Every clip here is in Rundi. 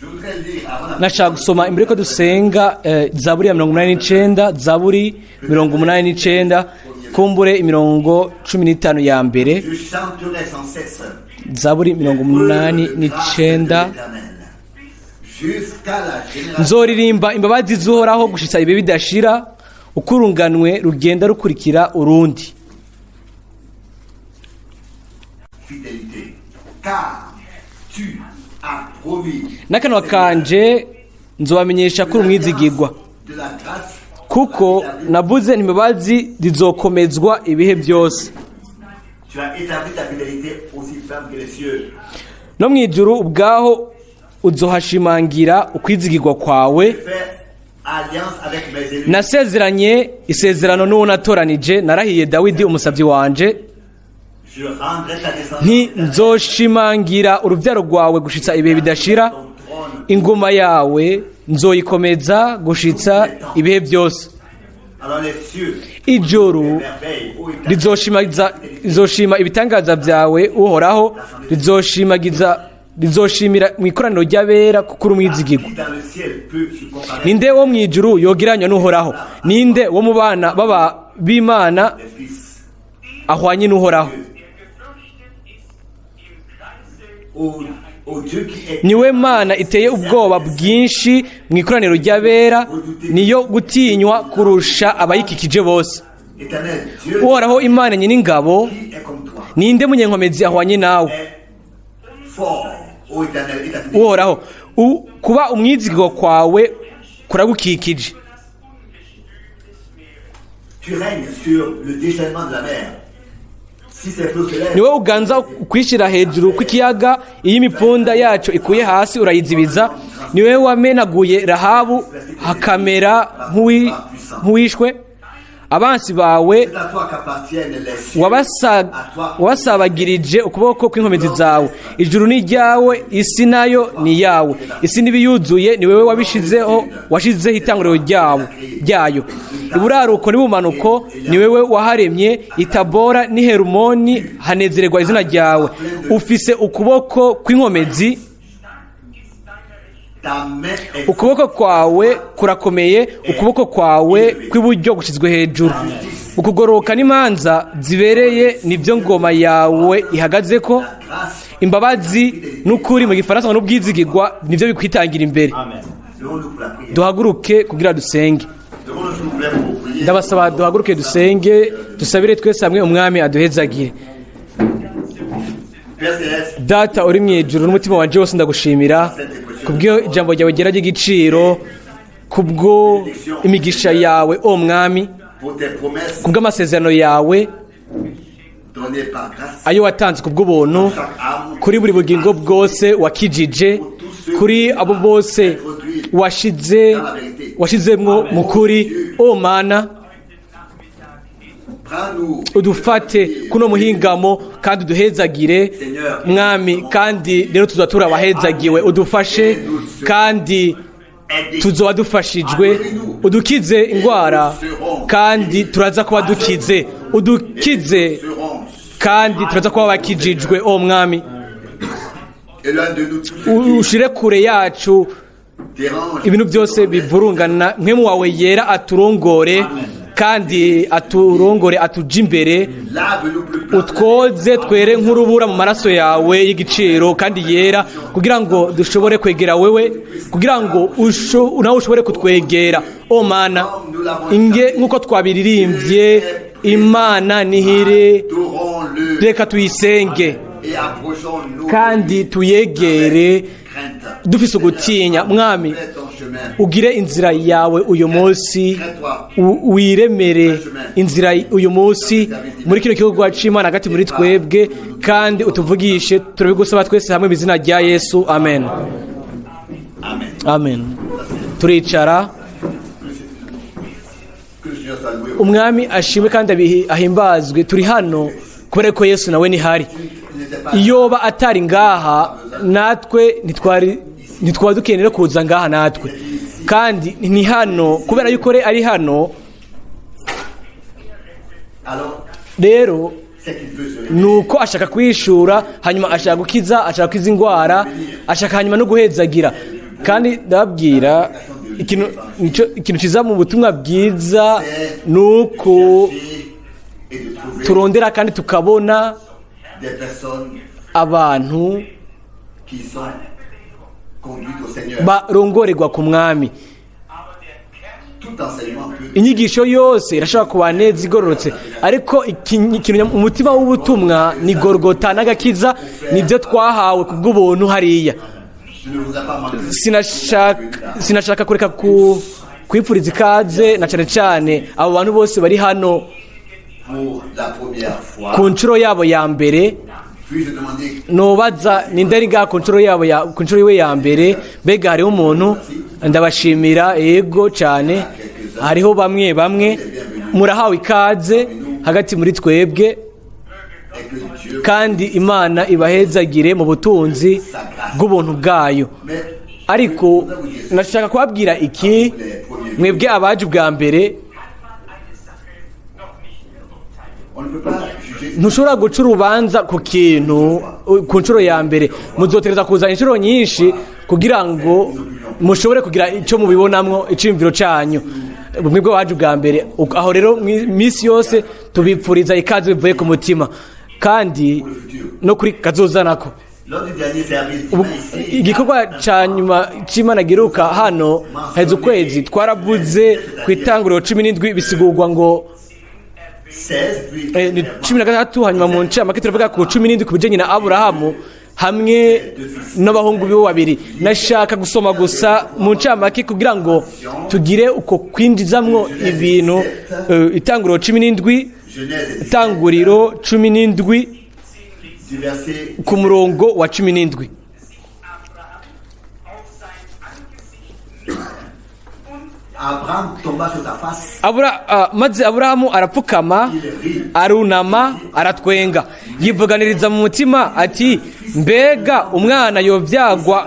Je voudrais lire avant la Nashaka gusoma imbere ko dusenga Zaburi ya 89, Zaburi 89, kumbure imirongo 15 ya mbere. Je chanterai sans cesse. Zaburi 89. Jusqu'à la génération. Nzoririmba imbabazi z'Uhoraho gushitsa ibihe bidashira, uko urunganwe rugenda rukurikira urundi. Fidélité. Car tu as promis. N'akanwa kanje nzobamenyesha ko uri umwizigirwa. De la grâce. Kuko navuze nti imbabazi zizokomezwa ibihe byose. Tu as établi ta fidélité aussi ferme que les cieux. No mu ijuru ubwaho uzohashimangira ukwizigirwa kwawe. Fais alliance avec mes élus. Nasezeranye isezerano n'uwo natoranije, narahiye Dawidi umusabyi wanje. Je rendrai ta descendance. Nti nzoshimangira urubyaro rwawe gushitsa ibihe bidashira, Ton trône. ingoma yawe nzoyikomeza gushitsa ibihe byose. Alors les cieux. Ijuru Merveille. Ô Éternel. rizoshima ibitangaza byawe, Uhoraho, rizoshimagiza, rizoshimira mu ikoraniro ry'abera, kuko uri umwizigirwa. Qui dans le ciel peut se comparer Ninde wo mu ijuru yogeranywa n'Uhoraho? Ninde wo mu bana baba b'Imana les fils ahwanye n'Uhoraho? Au Dieu qui est Niwe Mana iteye ubwoba bwinshi mu ikoraniro ry'abera, niyo gutinywa kurusha abayikikije bose. Éternel Dieu Uhoraho Imana Nyen'ingabo, qui est comme toi ninde munyenkomezi ahwanye nawe? Est fort, ô Éternel, et ta fidélité. Uhoraho, kuba umwizigirwa kwawe kuragukikije. Tu règnes sur le déchaînement de la mer. Si ses flots se lèvent, Niwe uganza ukwishyira hejuru kw'ikiyaga, iyo imipfunda yacu ikuye hasi urayizibiza. Niwe wamenaguye Rahabu hakamera nk'uwishwe abansi bawe. C'est à toi qu'appartiennent les cieux. À toi, Wabasabagirije ukuboko kw'inkomezi zawe. Ijuru ni iryawe, isi nayo ni iyawe, isi n'ibiyuzuye ni wewe wabishizeho, washizeho itanguriro ryabo ryayo. Iburaruko n'ubumanuko ni wewe waharemye, Itabora n'i Herumoni hanezererwa izina ryawe. Ufise ukuboko kw'inkomezi. Ta main est Ukuboko kwawe kurakomeye, ukuboko kwawe kw'iburyo gushyizwe hejuru. Ukugororoka n'imanza zibereye nibyo ngoma yawe ihagaze ko. Grâce. Imbabazi n'ukuri, mu Gifaransa ngo n'ubwizigirwa, nibyo bikwitangira imbere. Levons-nous pour la prière. Duhaguruke kugira dusenge. Levons-nous, s'il vous plaît, pour prier. Ndabasaba duhaguruke dusenge, dusabire twese hamwe Umwami aduhezagire. Père céleste, Data uri mu ijuru, n'umutima wanje wose ndagushimira kubw'iyo ijambo ryawe ryera ry'igiciro, kubwo imigisha yawe, o Mwami, pour tes promesses kubw'amasezerano yawe données par grâce, ayo watanze kubw'ubuntu chaque âme kuri buri bugingo bwose wakijije, kuri abo bose washizemwo mu kuri, o Mana. Prends-nous Udufate kuno muhingamo kandi uduhezagire, Mwami, kandi rero tuzoba turabahezagiwe. Udufashe kandi aider. tuzoba dufashijwe. Udukize indwara kandi turaza kuba dukize. Udukize Serons kandi turaza kuba bakijijwe, o Mwami. Éloigne de nous tout ce qui Ushire kure yacu dérange. ibintu byose bivurungana. Mpwemu wawe yera aturongore kandi aturongore, atuje imbere. Lave-nous plus blanc. Utwoze twere nk'urubura mu maraso yawe y'igiciro kandi yera, kugira ngo dushobore kwegera wewe, kugira ngo nawe ushobore kutwegera, o Mana. Inge nk'uko twabiririmbye, Imana nihire. Adorons-le Reka tuyisenge et approchons-nous kandi tuyegere crainte. dufise ugutinya. Mwami, Fais ton chemin. ugire inzira yawe uyu munsi, wiremere inzira uyu munsi muri kino gihugu c'Imana hagati muri twebwe, kandi utuvugishe. Turabigusaba twese hamwe mu izina rya Yesu, amen. Amen. Amen. Turicara. Que le Seigneur soit loué. Umwami ashimwe kandi ahimbazwe. Turi hano kubera ko Yesu nawe nihari. Il n'était pas Iyoba atari ngaha, natwe ntitwari dukeneye kuza ngaha natwe. Kandi ni hano kubera yuko re ari hano. Alors, Rero c'est qu'il veut se révéler. nuko ashaka kwishura, hanyuma ashaka gukiza, ashaka gukiza indwara, ashaka hanyuma no guhezagira. Kandi ndababwira ikintu, ikintu kiza mu butumwa bwiza ni uko chercher et de trouver turondera kandi tukabona des personnes abantu qui sont conduites au Seigneur. Barongorerwa ku Mwami. Tout enseignement peut Inyigisho yose irashobora kuba neza igororotse, ariko ikintu umutima w'ubutumwa ni Gorogota n'agakiza, nibyo twahawe ku bw'ubuntu hariya. Je ne voudrais pas manquer. Sinashaka kureka ku kwipfuriza ikaze na cyane cyane abo bantu bose bari hano Pour la première fois, ku nshuro yabo ya mbere. Puis-je demander Nubaza ninde ari ngaha ku nshuro yabo ya ku nshuro iwe ya mbere? Mbega hariho umuntu? Ndabashimira, yego cyane, hariho bamwe bamwe. Murahawe ikaze hagati muri twebwe. Et que Dieu Kandi Imana ibahezagire mu butunzi bw'ubuntu bwayo. Mais Ariko nashaka kubabwira iki, mwebwe abaje ubwa mbere: on ne peut pas juger ntushobora guca urubanza ku kintu ku nshuro ya mbere. Muzotegereza kuza inshuro nyinshi kugira ngo mushobore kugira icyo mubibonamwo, iciyumviro cyanyu, mwebwe waje ubwa mbere. Aho rero minsi yose tubipfuriza ikaze bivuye ku mutima, kandi no kuri kazoza nako. Lors du dernier service divin ici, Igikorwa cya nyuma cy'Imana giruka hano heza ukwezi, twaravuze ku itanguriro 17, bisigurwa ngo 16, puis ni 16, hanyuma mu ncamake turavuga ku 17 ku bijyanye na Aburahamu hamwe n'abahungu biwe babiri. Nashaka gusoma gusa mu ncamake kugira ngo tugire uko kwinjizamwo ibintu. Itanguriro 17. Genèse 17, Itanguriro 17, du verset ku murongo wa 17. Abraham tomba sur sa face, Maze Aburahamu arapfukama, il rit. arunama, aratwenga, yivuganiriza mu mutima ati: "Mbega umwana yovyagwa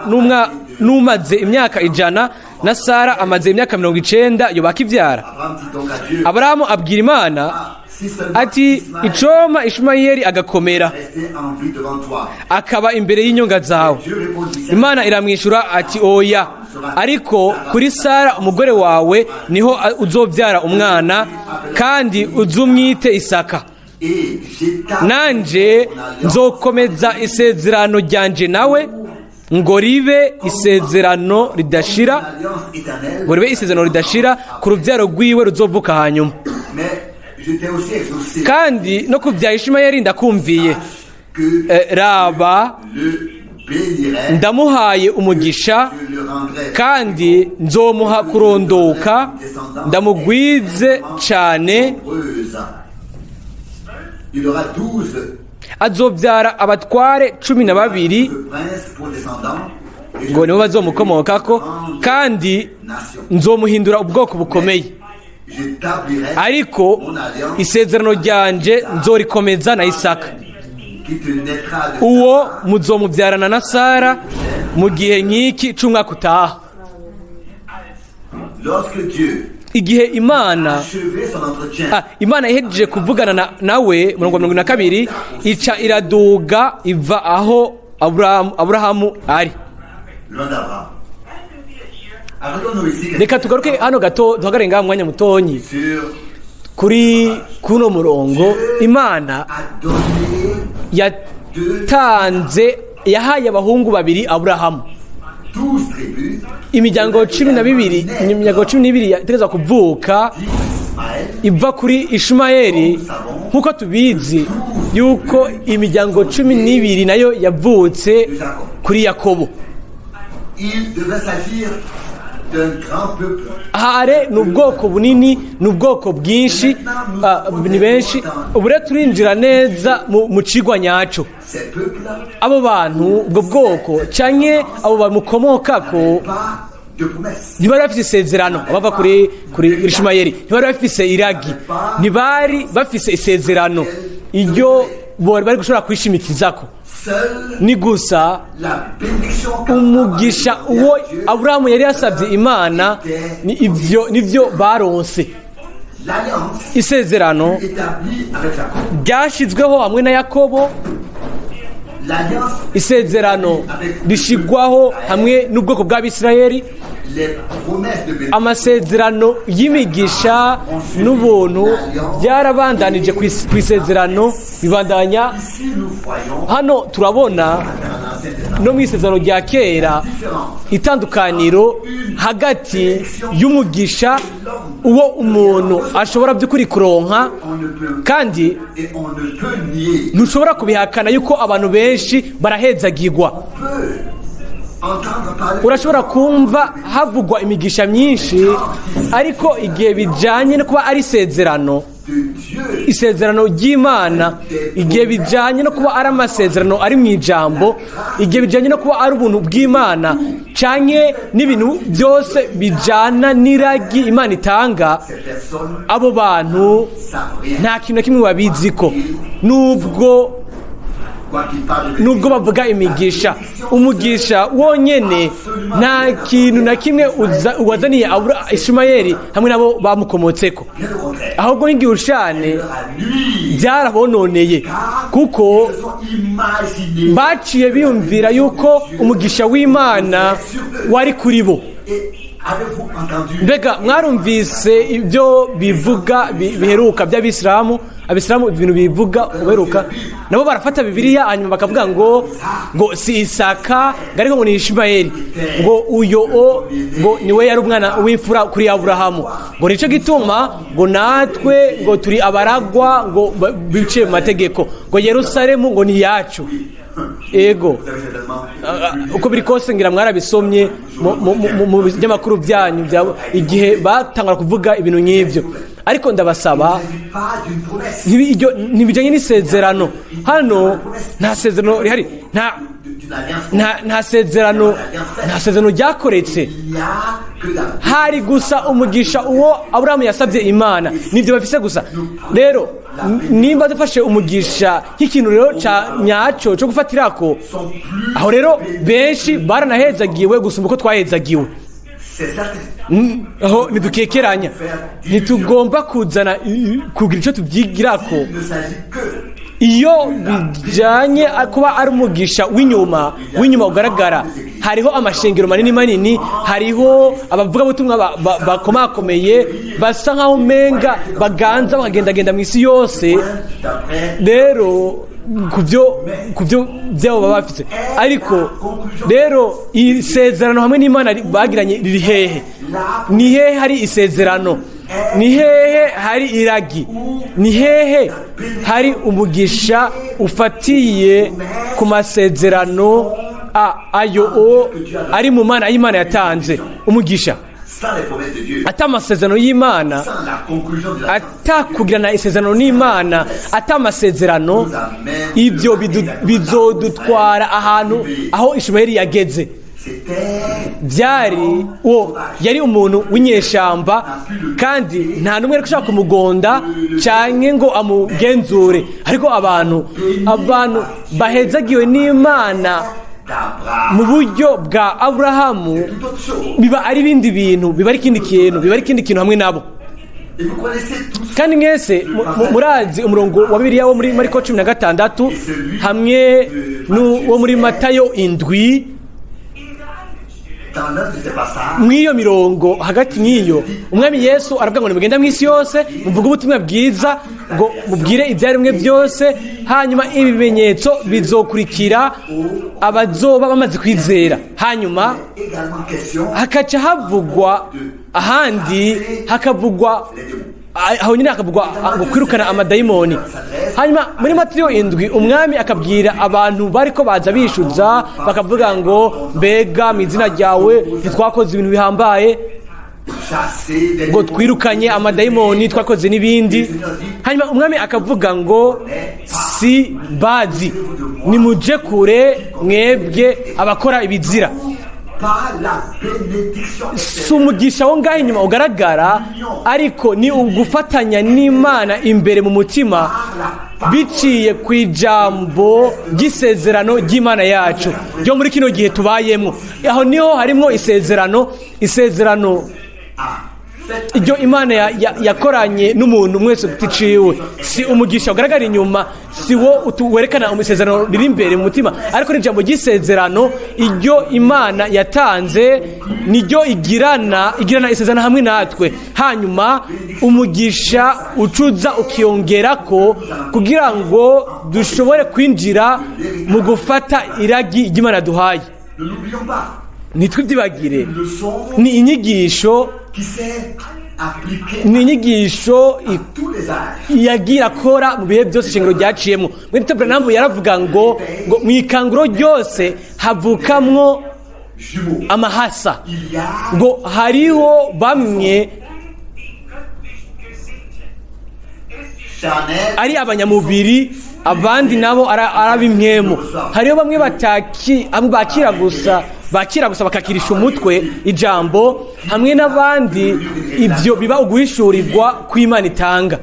n'umaze imyaka 100, na Sara amaze imyaka 90, yoba akivyara?" Abraham dit donc à Dieu, Aburahamu abwira Imana Ah, si seulement ati: Ismaël "Icompa Ishumayeli agakomera, restait en vie devant toi. akaba imbere y'inyonga zawe." Dieu répondit, Imana iramwishyura ati: "Oya, ariko kuri Sara umugore wawe niho uzobyara umwana, kandi uzumwite Isaka. Et j'établis Nanje mon alliance nzokomeza isezerano ryanje nawe ngo ribe isezerano ridashira, alliance éternelle, ngo ribe isezerano ridashira ku rubyaro rwiwe ruzovuka hanyuma. Mais je t'ai aussi exaucé. Kandi no ku bya Ishimayeli ndakumviye. Que Raba, le bénirai, ndamuhaye umugisha, je le rendrai kandi nzomuha kurondoka, ndamugwize cyane. nombreuse. Il aura 12 Azobyara abatware 12, princes pour descendants, et je ngo nibo bazomukomokako, kandi nation. nzomuhindura ubwoko bukomeye. J'établirai Ariko mon alliance isezerano ryanje nzorikomeza na Isaka, qui te naîtra de uwo Sara muzomubyarana na Sara mu gihe nk'iki c'umwaka utaha." Lorsque Dieu Igihe Imana achevé son entretien, Imana ihejeje kuvugana nawe, murongo wa 72, ica iraduga iva aho Aburahamu ari. Loin d'Abraham. Arrêtons-nous ici Reka tugaruke hano gato, duhagarare ngaha umwanya mutonyi sur kuri kuno murongo. Imana a donné yatanze, yahaye abahungu babiri Aburahamu. 12 tribus Imiryango 12, imiryango 12 yategerezwa kuvuka d'Ismaël iva kuri Ishumayeli, nk'uko tubizi yuko imiryango 12 nayo yavutse kuri Yakobo. Il devait s'agir d'un grand peuple. Hare ni ubwoko bunini, ni ubwoko bwinshi, ni benshi. Ubu rero turinjira neza mu cigwa nyaco. Ces peuples Abo bantu, ubwo bwoko canke abo bamukomokako, pas de promesse. ntibari bafise isezerano. Abava kuri Ishumayeli ntibari bafise iragi, ntibari bafise isezerano iryo bari bari gushobora kwishimikizako. Seule Ni gusa la bénédiction umugisha uwo Aburahamu yari yasabye Imana, ni ivyo nivyo baronse. L'alliance Isezerano établie avec Jacob. ryashyizweho hamwe na Yakobo. L'alliance, Isezerano rishigwaho hamwe n'ubwoko bw'Abisirayeli. les promesses de bénédiction Amasezerano y'imigisha n'ubuntu byarabandanije ku isezerano bibandanya. Ici, nous voyons Hano turabona dans l'Ancien Testament no mu isezerano rya kera itandukaniro hagati y'umugisha uwo umuntu ashobora by'ukuri kuronka. On ne peut Kandi et on ne peut nier. ntushobora kubihakana yuko abantu benshi barahezagirwa. Peut entendre parler Urashobora kumva havugwa imigisha myinshi, ariko igihe bijyanye no kuba ari isezerano, de Dieu, isezerano ry'Imana, igihe bijyanye no kuba ari amasezerano ari mu ijambo, igihe bijyanye no kuba ari ubuntu bw'Imana canke n'ibintu byose bijyana n'iragi Imana itanga, ces personnes abo bantu savent rien. nta kintu na kimwe babizi ko nubwo Quoi qu'ils parlent de nubwo bavuga imigisha. Umugisha wonyene nta kintu na kimwe wazaniye Ishimayeli hamwe nabo bamukomotseko. Bien au contraire, Ahubwo nk'igihushane leur a nui. byarabononeye, kuko Ils se sont imaginés baciye biyumvira yuko umugisha w'Imana wari kuri bo. Et avez-vous entendu Mbega mwarumvise ibyo bivuga biheruka by'Abisilamu? Abisilamu ibintu bivuga uberuka, nabo barafata Bibiliya hanyuma bakavuga ngo si Isaka ngo, ariko ngo ni Ishimayeli, ngo uyo o ngo niwe yari umwana w'imfura kuri Aburahamu, ngo nico gituma ngo natwe ngo turi abaragwa, ngo biciye mu mategeko, ngo Yerusalemu ngo ni iyacu. Ego. Vous avez certainement Ah, uko biri kose ngira mwarabisomye mu binyamakuru byanyu igihe batangura kuvuga ibintu nk'ibyo. Ariko ndabasaba, Il ne s'agit pas d'une promesse, ntibijyanye n'isezerano. Hano nta sezerano rihari, nta d'une alliance. nta sezerano ryakoretse. Il n'y a que la Hari gusa umugisha uwo Aburahamu yasabye Imana, nibyo bafise gusa. Rero nimba dufashe umugisha nk'ikintu rero ca nyacyo cyo gufatirako, sont plus aho rero benshi baranahezagiwe gusumba uko twahezagiwe. C'est certain. Aho ntidukekeranya, ntitugomba kuzana kugira icyo tubyigirako. Il ne s'agit que Iyo bijyanye kuba ari umugisha w'inyuma ugaragara, hariho amashengero manini manini, hariho abavugabutumwa bakomakomeye basa nk'aho umenga baganza bakagendagenda mu isi yose. D'après Rero ku byo byabo baba bafite, ariko rero isezerano hamwe n'Imana bagiranye riri hehe? Ni hehe hari isezerano? Ni hehe hari iragi? Ni hehe hari umugisha ufatiye ku masezerano ayo o ari mu Mana y'Imana yatanze umugisha? Sans les promesses de Dieu, Ata amasezerano y'Imana, sans la conclusion de la atakugirana isezerano n'Imana, ata amasezerano, ibyo bizodutwara ahantu aho Ishumayeli yageze. C'était Byari uwo yari umuntu w'inyeshamba, kandi nta n'umwe ari gushaka kumugonda cyangwa ngo amugenzure. Ariko abantu bahezagiwe n'Imana d'Abraham. mu buryo bwa Aburahamu, Toute autre chose. biba ari ibindi bintu, biba ari ikindi kintu, biba ari ikindi kintu hamwe nabo. Et vous connaissez tous Kandi mwese murazi umurongo wa Bibiliya wo muri Mariko 16 hamwe n'uwo muri Matayo 7. Dans l'un de ces passages, Mw'iyo mirongo hagati nk'iyo, Umwami Yesu aravuga ngo: "Nimugenda mu isi yose, muvuge ubutumwa bwiza, ngo mubwire ibyaremwe byose, hanyuma ibimenyetso bizokurikira abazoba bamaze kwizera." Hanyuma également question hakaca havugwa ahandi, hakavugwa aho nyine hakavugwa ngo kwirukana amadayimoni. Hanyuma muri Matayo 7, Umwami akabwira abantu bariko baza bishuza bakavuga ngo: "Mbega mu izina ryawe ntitwakoze ibintu bihambaye, chasser des ngo démons. twirukanye amadayimoni, twakoze n'ibindi?" Hanyuma Umwami akavuga ngo: "Si bazi, nimuje kure mwebwe abakora ibizira." Par la bénédiction. Si umugisha wo ngaho inyuma ugaragara, ariko ni ugufatanya n'Imana imbere mu mutima biciye ku ijambo ry'isezerano ry'Imana yacu ryo muri kino gihe tubayemo. Aho niho harimo isezerano. Ah, Ibyo Imana yakoranye n'umuntu mwese ku giti ciwe si umugisha ugaragara inyuma, si wo werekana isezerano riri imbere mu mutima, ariko ni ijambo ry'isezerano iryo Imana yatanze, niryo igirana isezerano hamwe natwe. Hanyuma umugisha ucuza ukiyongerako kugira ngo dushobore kwinjira mu gufata iragi ry'Imana duhaye. Ne l'oublions pas. Ntitwibyibagire. Une leçon Ni inyigisho qui s'est appliquée ni inyigisho à tous les âges. yagiye akora mu bihe byose ishingiro ryaciyemo. Mwene Branham yaravuga ngo mu ikanguro ryose havukamwo Jumeaux. amahasa. Il y a Ngo hariho bamwe charnel ari abanyamubiri, abandi nabo ari ab'impwemu. Hariho bamwe bataki amwe bakira gusa bakakirisha umutwe ijambo, hamwe n'abandi ibyo biba uguhishurirwa kw'Imana itanga.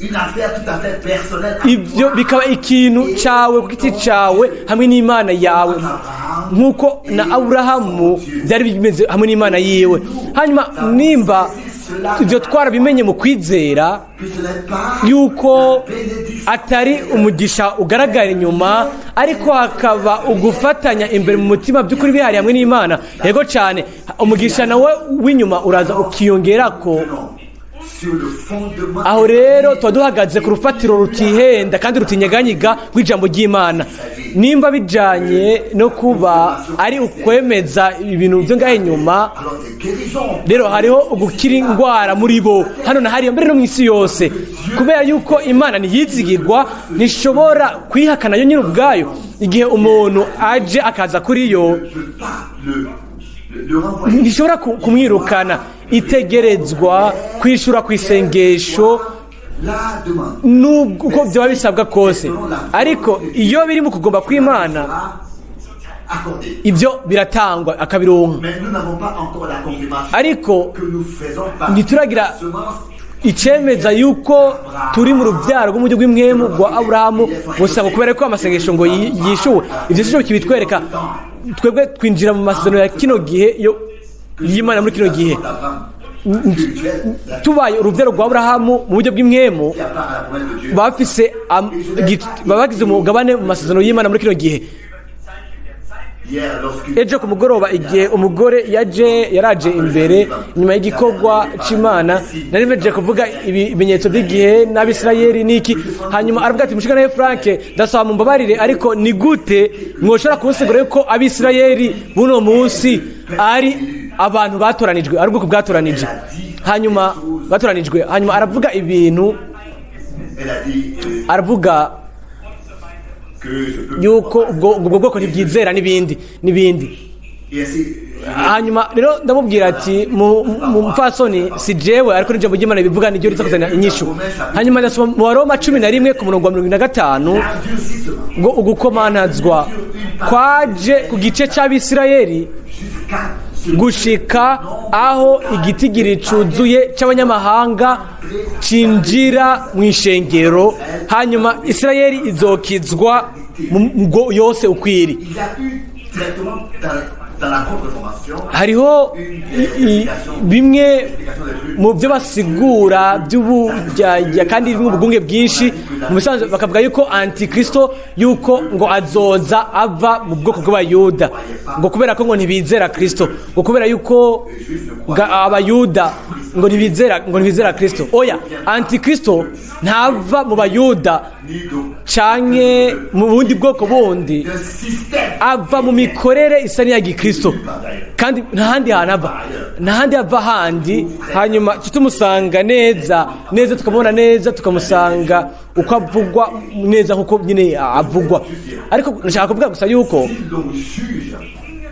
Une affaire tout à fait personnelle à Ibyo toi. bikaba ikintu cyawe ku giti cyawe hamwe n'Imana yawe, nk'uko na Aburahamu byari bimeze hamwe n'Imana yiwe. Hanyuma nimba ibyo twarabimenye mu kwizera Que ce n'est pas yuko la bénédiction atari umugisha ugaragara inyuma, ariko hakaba ugufatanya imbere mu mutima by'ukuri bihari hamwe n'Imana, yego cyane, umugisha nawe w'inyuma uraza ukiyongera ko. Non. Sur le fondement Aho rero tuba duhagaze ku rufatiro rutihenda kandi rutinyeganyiga rw'ijambo ry'Imana. Nimba bijanye no kuba ari ukwemeza ibintu byo ngaho inyuma, alors des guérisons. rero hariho ugukira indwara muri bo hano na hariya, mbere no mu isi yose, kubera yuko Imana ntiyizigirwa, ntishobora kwihakana yo nyine ubwayo. Igihe umuntu aje akaza kuri yo, Ne peut pas le renvoyer. ntishobora kumwirukana. Itegerezwa kwishura ku isengesho La demande nubwo uko byaba bisabwa kose. Ariko iyo biri mu kugomba kw'Imana, sera accordée. ibyo biratangwa, akabironka. Mais nous n'avons pas encore la confirmation Ariko que nous faisons partie ntituragira de la semence icemeza yuko turi mu rubyaro rw'umujyi rw'impwemu rwa Aburahamu gusa ngo kubera ko amasengesho ngo yishuwe. Ibyo si cyo kibitwereka. Twebwe twinjira mu masezerano ya kino gihe yo y'Imana muri kino gihe d'Abraham spirituel, la tubaye urubyaro rwa Aburahamu mu buryo bw'impwemu, qui a part à la promesse de Dieu. bafise baba bagize umugabane mu masezerano y'Imana muri kino gihe. Hier, lorsque Ejo ku mugoroba, igihe umugore yaje, yaraje imbere nyuma y'igikorwa c'Imana, nari mpejeje kuvuga ibimenyetso by'igihe n'Abisirayeli n'iki, hanyuma aravuga ati: "Mushikana Frank, ndasaba mumbabarire, ariko ni gute mwoshobora kunsigura yuko Abisirayeli buno munsi ari abantu batoranijwe, ari ubwoko bwatoranije, hanyuma batoranijwe?" Hanyuma aravuga ibintu, elle a dit aravuga que je peux yuko ubwo bwoko ntibwizera n'ibindi n'ibindi. Et ainsi, Hanyuma rero ndamubwira ati: Mu mupfasoni, si jewe, ariko n'ijambo ry'Imana bivuga, niryo riza kuzana inyishu." Hanyuma ndasoma mu Baroma 11 ku murongo wa 75 l'endurcissement ngo ugukomantazwa kwaje ku gice c'Abisirayeli jusqu'à ce gushika aho igitigiri cuzuye c'abanyamahanga cinjira mu ishengero, hanyuma Isirayeli izokizwa mu ngo yose ukwiri. Il y a eu directement dans la contre-réformation Hariho bimwe mu byo basigura by'ubujyajya kandi birimo ubugunge bwinshi. Mu bisanzwe bakavuga yuko Antikristo, yuko ngo azoza ava mu bwoko bw'Abayuda, ngo kubera ko ngo ntibizera Kristo, ngo kubera yuko Abayuda ngo ntibizera Kristo. Oya, Antikristo ntava mu Bayuda ni donc canke mu bundi bwoko bundi. d'un système Ava mu mikorere isa n'iya gikristo, kandi ntahandi hantu ava, ntahandi ava handi. Hanyuma tumusanga neza neza, tukamubona neza, tukamusanga uko avugwa neza, nkuko nyine avugwa. Ariko ndashaka kuvuga gusa yuko Si l'on juge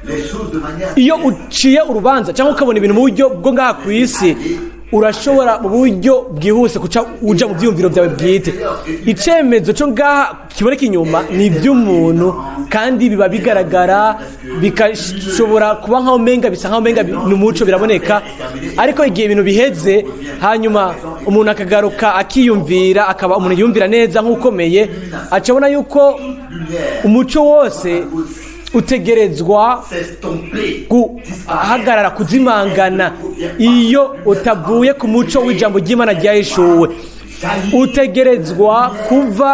les choses de manière iyo uciye urubanza cyangwa ukabona ibintu mu buryo bwo ngaha ku isi, urashobora mu buryo bwihuse kuca uja mu byiyumviro byawe bwite. Icyemezo cyo ngaha kiboneka inyuma ni iby'umuntu, kandi biba bigaragara, bigashobora kuba nkaho umenga bisa nkaho umenga ni umuco, biraboneka. Ariko igihe ibintu biheze, hanyuma umuntu akagaruka akiyumvira, akaba umuntu yumvira neza nk'ukomeye, acabona yuko umuco wose Utegerezwa S'estomper. Guhagarara kuzimangana iyo utavuye ku muco w'ijambo ry'Imana ryahishuwe. Utegerezwa kuva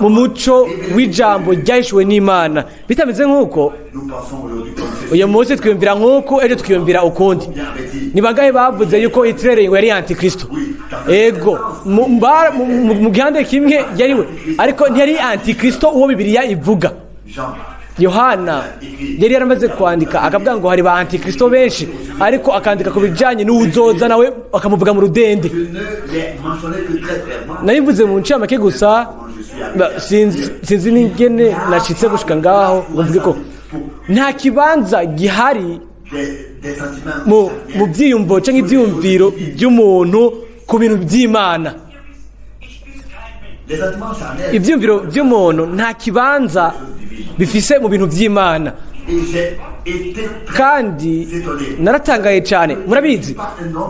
mu muco w'ijambo ryahishuwe n'Imana. Bitameze nk'uko, Nous pensons aujourd'hui comme ceci. uyu munsi twiyumvira nk'uko, ejo twiyumvira ukundi. Bien avait dit. Ni bangahe bavuze yuko Hitler ngo yari antikristo? Ego, mu gihande kimwe yari we, ariko ntiyari antikristo uwo Bibiliya ivuga. Jean Yohana yari yaramaze kwandika akavuga ngo hari ba antikristo benshi, ariko akandika ku bijyanye n'uwuzoza, nawe akamuvuga mu rudende. Je ne l'ai mentionné que très brièvement. Nabivuze mu ncamake gusa. Sinzi n'ingene nacitse gushika ngaho ngo mvuge ko nta kibanza gihari Des sentiments mu byiyumvo cyangwa ibyiyumviro by'umuntu ku bintu by'Imana. Les sentiments charnels. Ibyiyumviro by'umuntu nta kibanza bifise mu bintu by'Imana. Et j'ai été très Kandi étonné. naratangaye cyane. Murabizi,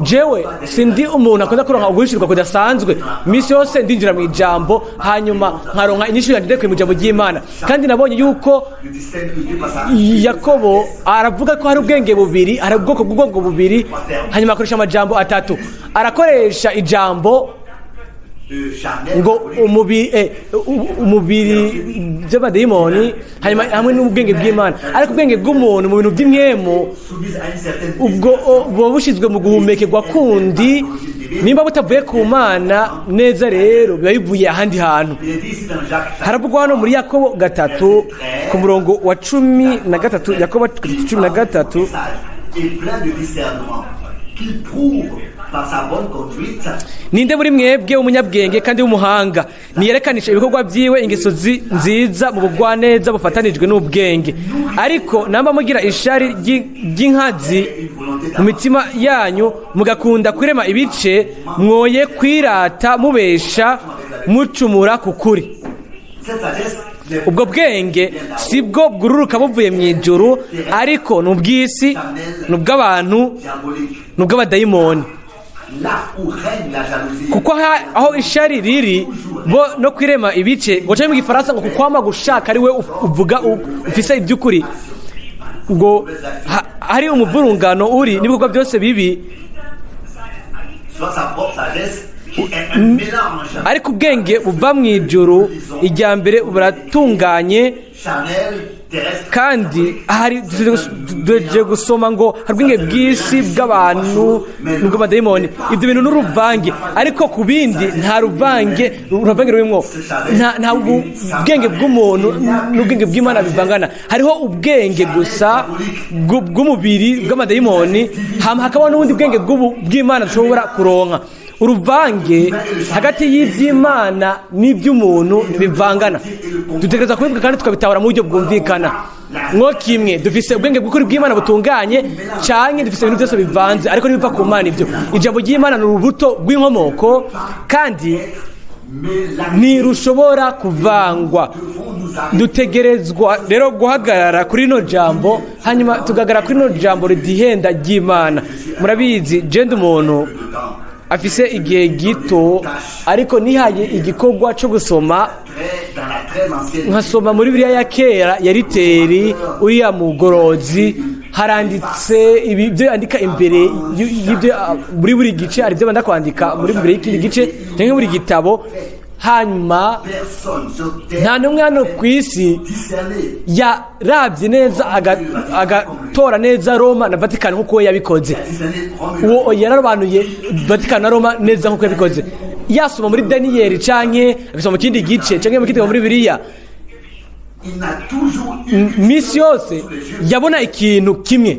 jewe sindi umuntu akunda kuronka uguhishurwa kudasanzwe. Iminsi yose ndinjira mu ijambo, hanyuma nkaronka inyishu yanjye ndekuye mu ijambo ry'Imana. Kandi nabonye yuko Je distingue deux passages. Yakobo aravuga ko hari ubwenge bubiri, hari ubwoko bw'ubwongo bubiri, hanyuma akoresha amajambo atatu. Arakoresha ijambo Charnel. ngo umubiri, umubiri by'amadayimoni, hanyuma hamwe n'ubwenge bw'Imana. Ariko ubwenge bw'umuntu mu bintu by'impwemu, Soumise à une certaine ubwo buba bushyizwe mu guhumekerwa kundi. Nimba butavuye ku Mana neza rero, biba bivuye ahandi hantu. Il est dit ici dans Jacques Haravugwa hano muri Yakobo 3 ku murongo wa 13, Yakobo 3:13. Sage et plein de discernement, qu'il prouve par sa bonne conduite Ninde muri mwebwe w'umunyabwenge kandi w'umuhanga? Niyerekanisha ibikorwa byiwe ingeso nziza mu bugwaneza bufatanijwe n'ubwenge. Ariko namba mugira ishari ry'inkazi mu mitima yanyu, mugakunda kurema ibice, mwoye kwirata mubesha mucumura ku kuri. Cette sagesse n'est Ubwo bwenge si bwo bwururuka buvuye mu ijuru, ariko ni ubw'isi, ni ubw'abantu, diabolique. ni ubw'abadayimoni. Là où règne la jalousie, Kuko aho ishari riri bo no kwirema ibice, ngo canke mu Gifaransa ngo kukwama gushaka ari we uvuga ufise iby'ukuri, ngo hari umuvurungano uri n'ibikorwa byose bibi. Soit sa propre sagesse, qui est un mélange Ariko ubwenge buva mu ijuru, ijya mbere buratunganye, charnel, terrestre, kandi hari duhejeje gusoma ngo hari ubwenge bw'isi, bw'abantu n'ubw'amadayimoni. Ibyo bintu n'uruvange, ariko ku bindi nta ruvange, uruvange rurimwo. Nta bwenge bw'umuntu n'ubwenge bw'Imana bivangana. Hariho ubwenge gusa bw'umubiri, bw'amadayimoni, hama hakabaho n'ubundi bwenge bw'Imana dushobora kuronka. Uruvange hagati y'iby'Imana n'iby'umuntu ntibivangana. Dutegereza kubivuga kandi tukabitahura mu buryo bwumvikana. Mwo kimwe dufise ubwenge bw'ukuri bw'Imana butunganye, canke dufise ibintu byose bivanze, ariko ntibiva ku Mana. Ibyo ijambo ry'Imana ni urubuto rw'inkomoko kandi ntirushobora kuvangwa. Dutegerezwa rero guhagarara kuri rino jambo, hanyuma tugahagarara kuri rino jambo ridihenda ry'Imana. Murabizi, jenda umuntu afise igihe gito, ariko nihaye igikorwa cyo gusoma, très, dans la très ancienne nkasoma muri Bibiliya ya kera ya Riteri, uriya mugorozi. Haranditse ibi byo yandika imbere y'ibyo muri buri gice. Hari ibyo banda kwandika muri mbere y'ikindi gice cyangwa buri gitabo. Hanyuma personne sur terre nta n'umwe hano ku isi discerné yarabye neza agatora neza Roma na Vatikani nk'uko we yabikoze. Discerné Rome. Uwo yararobanuye Vatikani na Roma neza nk'uko yabikoze, yasoma muri Daniyeli canke agasoma mu kindi gice canke mu kindi muri Bibiliya, Il n'a toujours eu misi yose yabona ikintu kimwe.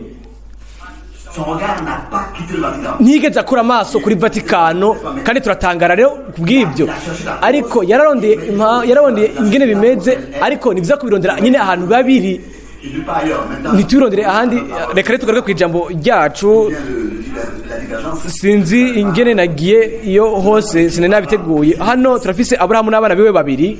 Son regard n'a pas quitté le Vatican. Ntiyigeze akura amaso kuri Vatikano, kandi turatangara rero kubw'ibyo. Ariko yararondeye ingene bimeze, ariko ni byiza kubirondera nyine ahantu biba biri. Il n'est pas ailleurs. Maintenant, Ntitubirondere ahandi. Reka rero tugaruke ku ijambo ryacu. vient la divergence. Sinzi ingene nagiye iyo hose, sinari nabiteguye. Hano turafise Aburahamu n'abana biwe babiri.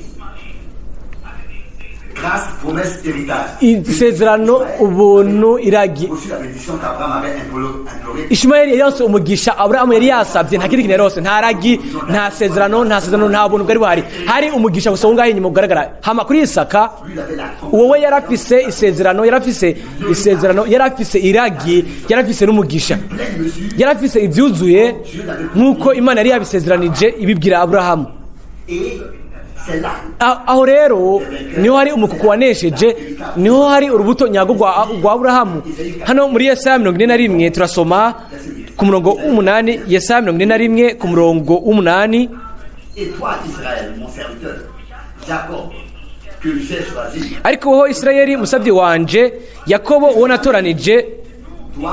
Grâce, promesse, héritage. Isezerano, ubuntu, iragi. Reçu la bénédiction qu'Abraham avait implorée. Ishimayeli yari yaronse umugisha Aburahamu yari yasabye. Nta kindi kintu yarose, nta ragi, nta sezerano, nta sezerano, nta buntu bwari buhari. Hari umugisha gusa wo ngaho inyuma ugaragara. Hama kuri Isaka, Lui, il avait la wowe yarafise isezerano, yarafise isezerano, yarafise iragi, yarafise n'umugisha, pleine mesure. yarafise ibyuzuye nk'uko Imana yari yabisezeranije ibibwira Aburahamu. Et c'est là Aho rero niho hari umukuku wanesheje, niho hari urubuto nyarwo rwa Aburahamu. Hano muri Yesaya 41 turasoma ku murongo w'8. Yesaya 41 ku murongo w'8. Et toi, Israël, mon serviteur, Jacob, que j'ai choisi, Ariko wowe Isirayeli, musabyi wanje, Yakobo, uwo natoranije, toi,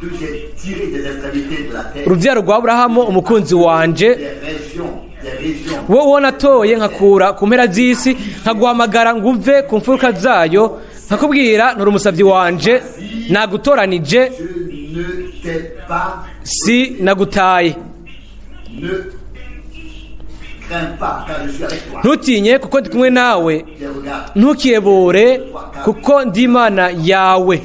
que j'ai tiré des extrémités de la terre, urubyaro rwa Aburahamu umukunzi wanje, des régions, des régions, wowe uwo natoye nkakura ku mpera z'isi, nkaguhamagara ngo uve ku mfuruka zayo, nkakubwira nturi umusabyi wanje, nagutoranije, je ne t'ai pas, si nagutaye. Ne crains pas, car je suis avec toi. Ntutinye, kuko ndi kumwe nawe. Tes regards, Ntukiyebure, kuko ndi Imana yawe.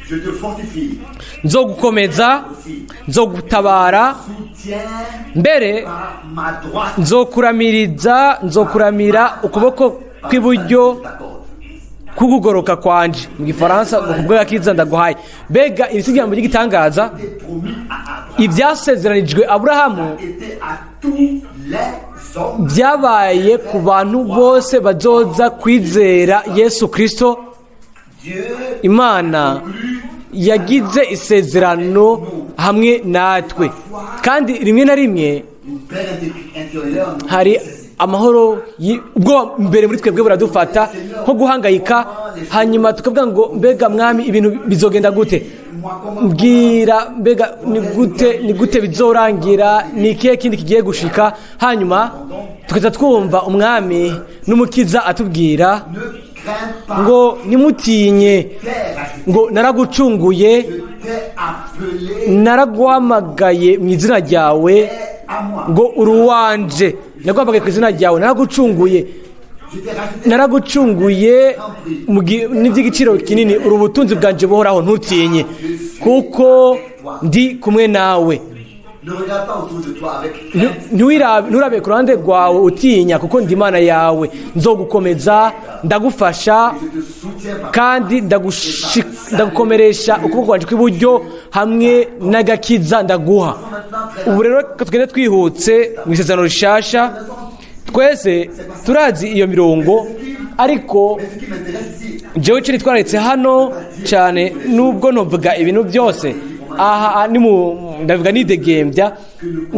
Je te fortifie Nzogukomeza, aussi, nzogutabara, soutiens mbere par ma droite. nzokuramiriza, nzokuramira ukuboko kw'iburyo T'accorde. kugugoroka kwanje, mu Gifaransa ngo kubw'agakiza ndaguhaye. Mbega iri si ijambo ry'igitangaza! Été promis à Abraham, Ibyasezeranijwe Aburahamu était à tous les hommes. byabaye ku bantu bose bazoza kwizera Yesu Kirisito. Dieu Imana yagize isezerano hamwe natwe, kandi rimwe na rimwe une paix intérieure nous hari saisit. amahoro ubwoba mbere muri twebwe buradufata, nko guhangayika, hanyuma tukavuga ngo: "Mbega Mwami, ibintu bizogenda gute? Mbwira, mbega ni gute bizorangira? Ni ikihe kindi kigiye gushika?" Hanyuma tukaza twumva Umwami n'Umukiza atubwira Ne crains pas, ngo: "Nimutinye," t'ai racheté, ngo: "Naragucunguye, je t'ai appelé naraguhamagaye mu izina ryawe," à moi. ngo: "Uri uwanje, naguhamagaye ku izina ryawe, naragucunguye." Je t'ai racheté Naragucunguye n'iby'igiciro kinini, uri ubutunzi bwanjye buhoraho. Ntutinye, kuko ndi kumwe nawe. Ne regarde pas autour de toi avec crainte. Nturabe ku ruhande rwawe utinya, kuko ndi Imana yawe, nzogukomeza, ndagufasha, Je te soutiens par kandi ndagukomeresha ukuboko kwanjye kw'iburyo hamwe n'agakiza ndaguha. Ubu rero reka tugende twihutse mu Isezerano Rishasha. Twese turazi iyo mirongo, ariko Ce qui m'intéresse ici, jewe icyo nitwararitse hano cyane, nubwo ntuvuga ibintu byose aha ni mu ndavuga nidegembya,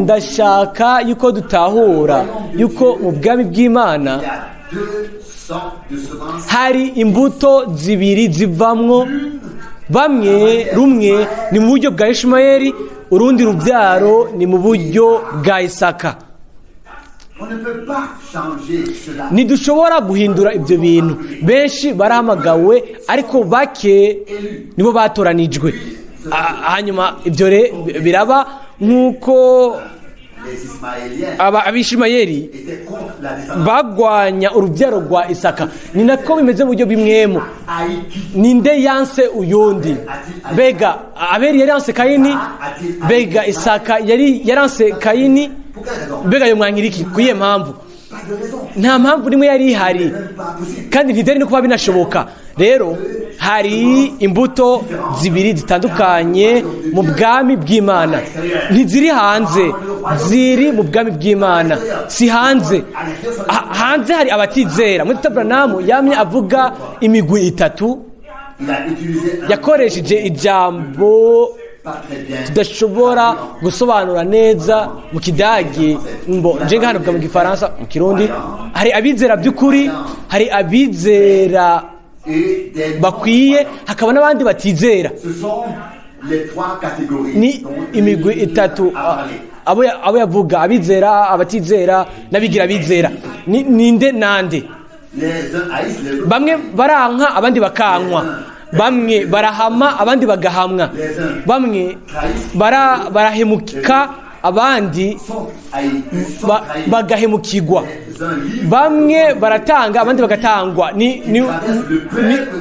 ndashaka yuko dutahura yuko mu bwami bw'Imana il y a deux sortes de semences. hari imbuto zibiri zivamwo. Bamwe, rumwe ni mu buryo bwa Ishimayeli, urundi rubyaro ni mu buryo bwa Isaka. On ne peut pas changer cela. Ntidushobora guhindura ibyo bintu. Benshi barahamagawe, ariko bake nibo batoranijwe. Hanyuma ibyo biraba nk'uko Les Ismaéliens aba Abishimayeli étaient contre la descendance. bagwanya urubyaro rwa Isaka, ni nako bimeze mu buryo bimwemo. Haïti Ninde yanse uyundi? Mbega Abeli yari yanse Kayini? Mbega Isaka yari yaranse Kayini? Pour quelle raison? Mbega yo mwankira iki? Kuyihe mpamvu? Pas de raison. Nta mpamvu nimwe yari ihari, Même pas possible. kandi ntibyari no kuba binashoboka. Rero hari imbuto zibiri zitandukanye mu bwami bw'Imana. Ntiziri hanze, ziri mu bwami bw'Imana, si hanze. Hanze hari abatizera. Muri Branham yamye avuga imigwi itatu. Il a utilisé un Yakoresheje ijambo pas très bien. tudashobora gusobanura neza mu Kidagi, mbo nje hano mu Gifaransa, mu Kirundi. Hari abizera by'ukuri, hari abizera Et des bakwiye, hakaba n'abandi batizera. Ce sont les trois catégories Ni dont imigwi il itatu a parlé. abo yavuga: abizera, abatizera n'abigira abizera. Ninde nande? Les uns haïssent les autres. Bamwe baranka, abandi bakankwa. Bamwe barahama, abandi bagahamwa. Bamwe barahemuka. Abandi sont haïs, sont trahis. Bagahemukirwa. Les uns livrent Bamwe baratanga, abandi bagatangwa. Ni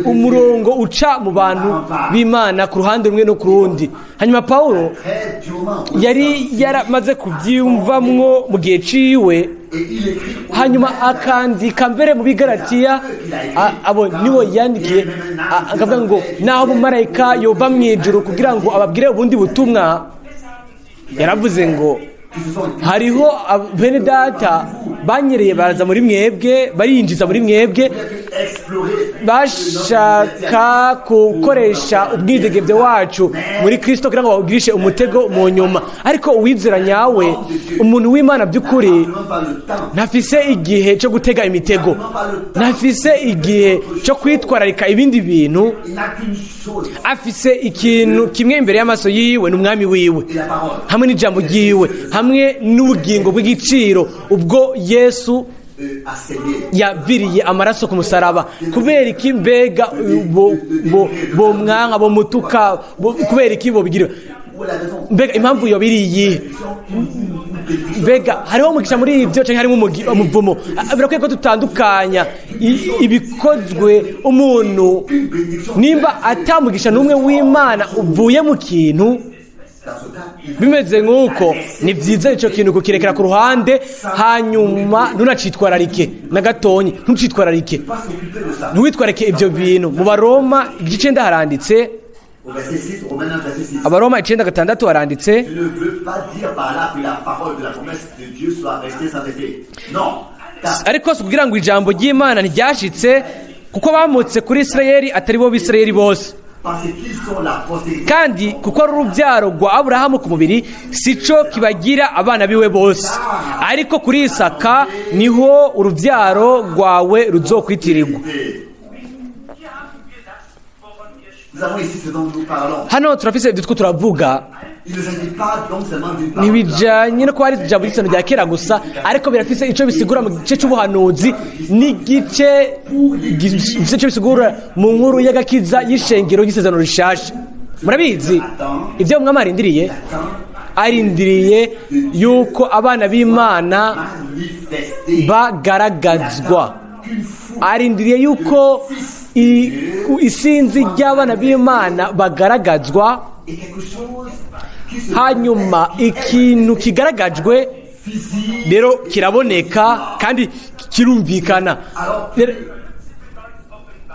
umurongo uca mu bantu b'Imana ku ruhande rumwe no ku rundi. Hanyuma Pawulo très durement. yari yaramaze kubyiyumvamwo mu gihe ciwe. Et il écrit aux Hanyuma akandika mbere mu Bigaratiya, abo nibo yandikiye, akavuga ngo naho umumarayika yova mu ijuru kugira ngo ababwire ubundi butumwa, yaravuze ngo qui se sont hariho bene data banyereye baraza muri mwebwe, barinjiza muri mwebwe, explorer bashaka gukoresha ubwidegembyo wacu muri Kristo kugira ngo bawugirishe umutego mu nyuma. Ariko uwizera nyawe, umuntu w'Imana by'ukuri, même pas le temps ntafise igihe cyo gutega imitego, ntafise igihe cyo kwitwararika ibindi bintu. Il n'a qu'une chose Afise ikintu kimwe imbere y'amaso yiwe, ni Umwami wiwe et la parole. hamwe n'ijambo ryiwe hamwe n'ubugingo bw'igiciro ubwo Yesu À saigner. yaviriye amaraso ku musaraba. Kubera iki mbega bo mwanka, bo mutuka, kubera iki bobigira? Où est la raison? Mbega impamvu yoba iri iyihe? Mbega hariho umugisha muri ibyo cyangwa harimo umuvumo? Birakwiye ko dutandukanya ibikozwe umuntu. Nimba atamugisha n'umwe w'Imana uvuye mu kintu, Dans ce cas, il bimeze nk'uko, ni byiza icyo kintu kukirekera ku ruhande, hanyuma ntunacitwararike na gatonyi, ntucitwararike. ne pas s'occuper de ça. Ntiwitwararike ibyo bintu. Mu Baroma igice 9 haranditse. Au verset 6, Romains 9, verset 6. Abaroma 9:6 haranditse: Je ne veux pas dire par là que la parole de la promesse de Dieu soit restée sans effet. Non. Car Ariko si ukugira ngo ijambo ry'Imana ntiryashitse, kuko bamutse kuri Isirayeli atari bo Bisirayeli bose. Parce qu'ils sont la postérité. Kandi kuko ari urubyaro rwa Aburahamu ku mubiri, si cyo kibagira abana biwe bose, ariko kuri Isaka niho urubyaro rwawe ruzokwitirirwa. Nous avons ici ce dont nous parlons. Hano turafise ibyo two turavuga. Il ne s'agit pas donc seulement d'une parole. Ntibijyanye no kuba ari ijambo ry'isano rya kera gusa, ariko birafise icyo bisigura mu gice cy'ubuhanuzi n'igice gifise icyo bisigura mu nkuru y'agakiza y'ishengero ry'isezerano rishasha. Murabizi ibyo umwami arindiriye? Arindiriye yuko abana b'Imana Manifester bagaragazwa. qu'une foule Arindiriye yuko isinzi ry'abana b'Imana bagaragazwa. Et quelque chose qui se Hanyuma ikintu kigaragajwe visible rero kiraboneka kandi kirumvikana. Rero,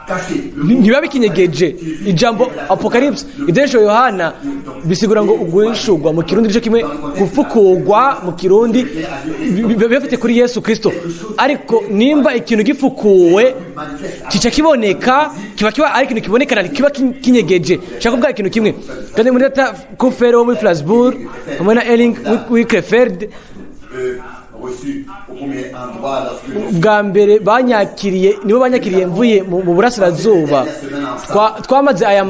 caché. Le ntibiba bikinyegeje. Ijambo apocalypse, ibyesho Yohana, bisigura ngo uguhishurwa mu Kirundi, nicyo kimwe gupfukugwa mu Kirundi, biba bifite kuri Yesu Kristo. Ariko nimba ikintu gifukuwe, kica kiboneka, kiba ari ikintu kibonekana, kiba kinyegeje. Nshaka kuvuga ikintu kimwe kandi muri data Kufere wo muri Flensburg hamwe na Erling w'i Krefeld, reçu au premier endroit lorsque bwa mbere banyakiriye, nibo banyakiriye mvuye mu burasirazuba. Twamaze aya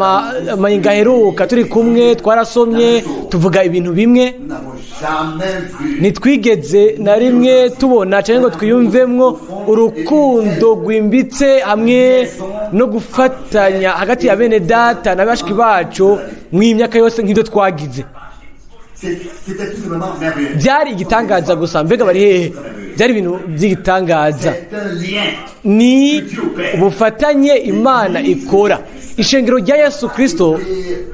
mayinga aheruka turi kumwe, twarasomye, tuvuga ibintu bimwe. Nous n'avons jamais vu Ntitwigeze na rimwe tubona cyangwa ngo twiyumvemwo urukundo rwimbitse hamwe no gufatanya hagati ya bene data na bashiki bacu mu myaka yose nk'ibyo twagize. C'était tout simplement merveilleux. Byari igitangaza gusa. Mbega bari hehe? Byari ibintu by'igitangaza. C'est un lien Ni ubufatanye Imana ikora. Ishengero rya Yesu Kirisito et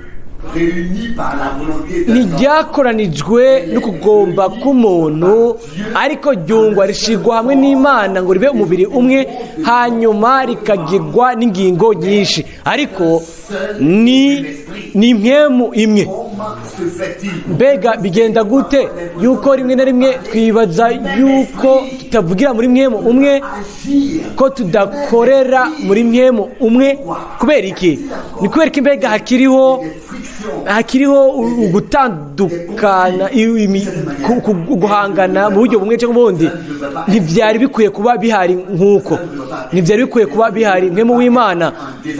réuni par la volonté d'un homme. ntiryakoranijwe no kugomba k'umuntu, ariko ryungwa rishigwa hamwe n'Imana ngo ribe umubiri umwe, hanyuma rikagirwa n'ingingo nyinshi, ariko ni impwemu imwe. Comment se fait-il Mbega bigenda gute yuko rimwe na rimwe twibaza yuko tutavugira muri mpwemu umwe, agir ko tudakorera muri mpwemu umwe? Kubera iki? Ni kubera ko mbega hakiriho des frictions hakiriho ugutandukana, guhangana mu buryo bumwe cyangwa ubundi? Ntibyari bikwiye kuba bihari nk'uko, ntibyari bikwiye kuba bihari. Mpwemu w'Imana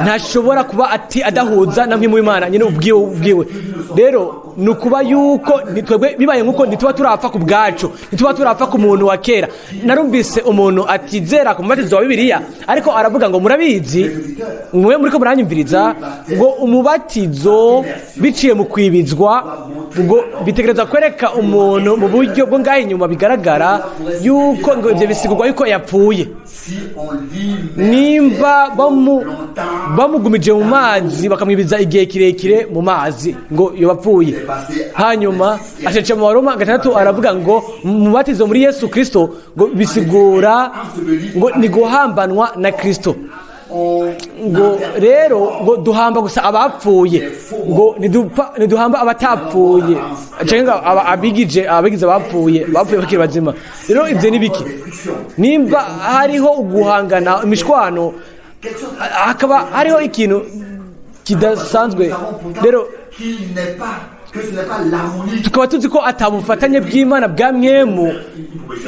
ntashobora kuba ati adahuza na mpwemu w'Imana nyine ubwiwe. Rero Ni ukuba yuko twebwe bibaye nk'uko ntituba turapfa ku bwacu, ntituba turapfa ku muntu wa kera. Narumvise umuntu atizera ku mubatizo wa Bibiliya, ariko aravuga ngo: "Murabizi mwe muriko muranyumviriza," ngo umubatizo biciye mu kwibizwa ngo bitegereza kwereka umuntu mu buryo bwo ngaho inyuma bigaragara yuko ngo ibyo bisigurwa yuko yapfuye. Si on l'immergeait Nimba longtemps, bamugumije mu mazi, bakamwibiza igihe kirekire mu mazi, ngo yoba apfuye. Hanyuma acece mu Baroma 6 aravuga ngo mu batizo muri Yesu Kristo ngo bisigura ngo ni guhambanwa na Kristo. On Ngo rero ngo duhamba gusa abapfuye, ngo ntiduhamba abatapfuye canke ngo abigize abapfuye, bapfuye bakiri bazima. Rero ivyo ni biki? Nimba hariho uguhangana, imishwano, quelque chose hakaba hariho ikintu kidasanzwe rero. qu'il n'est pas, que ce n'est pas l'harmonie. Tukaba tuzi ko atabufatanye bw'Imana bwa mwemu.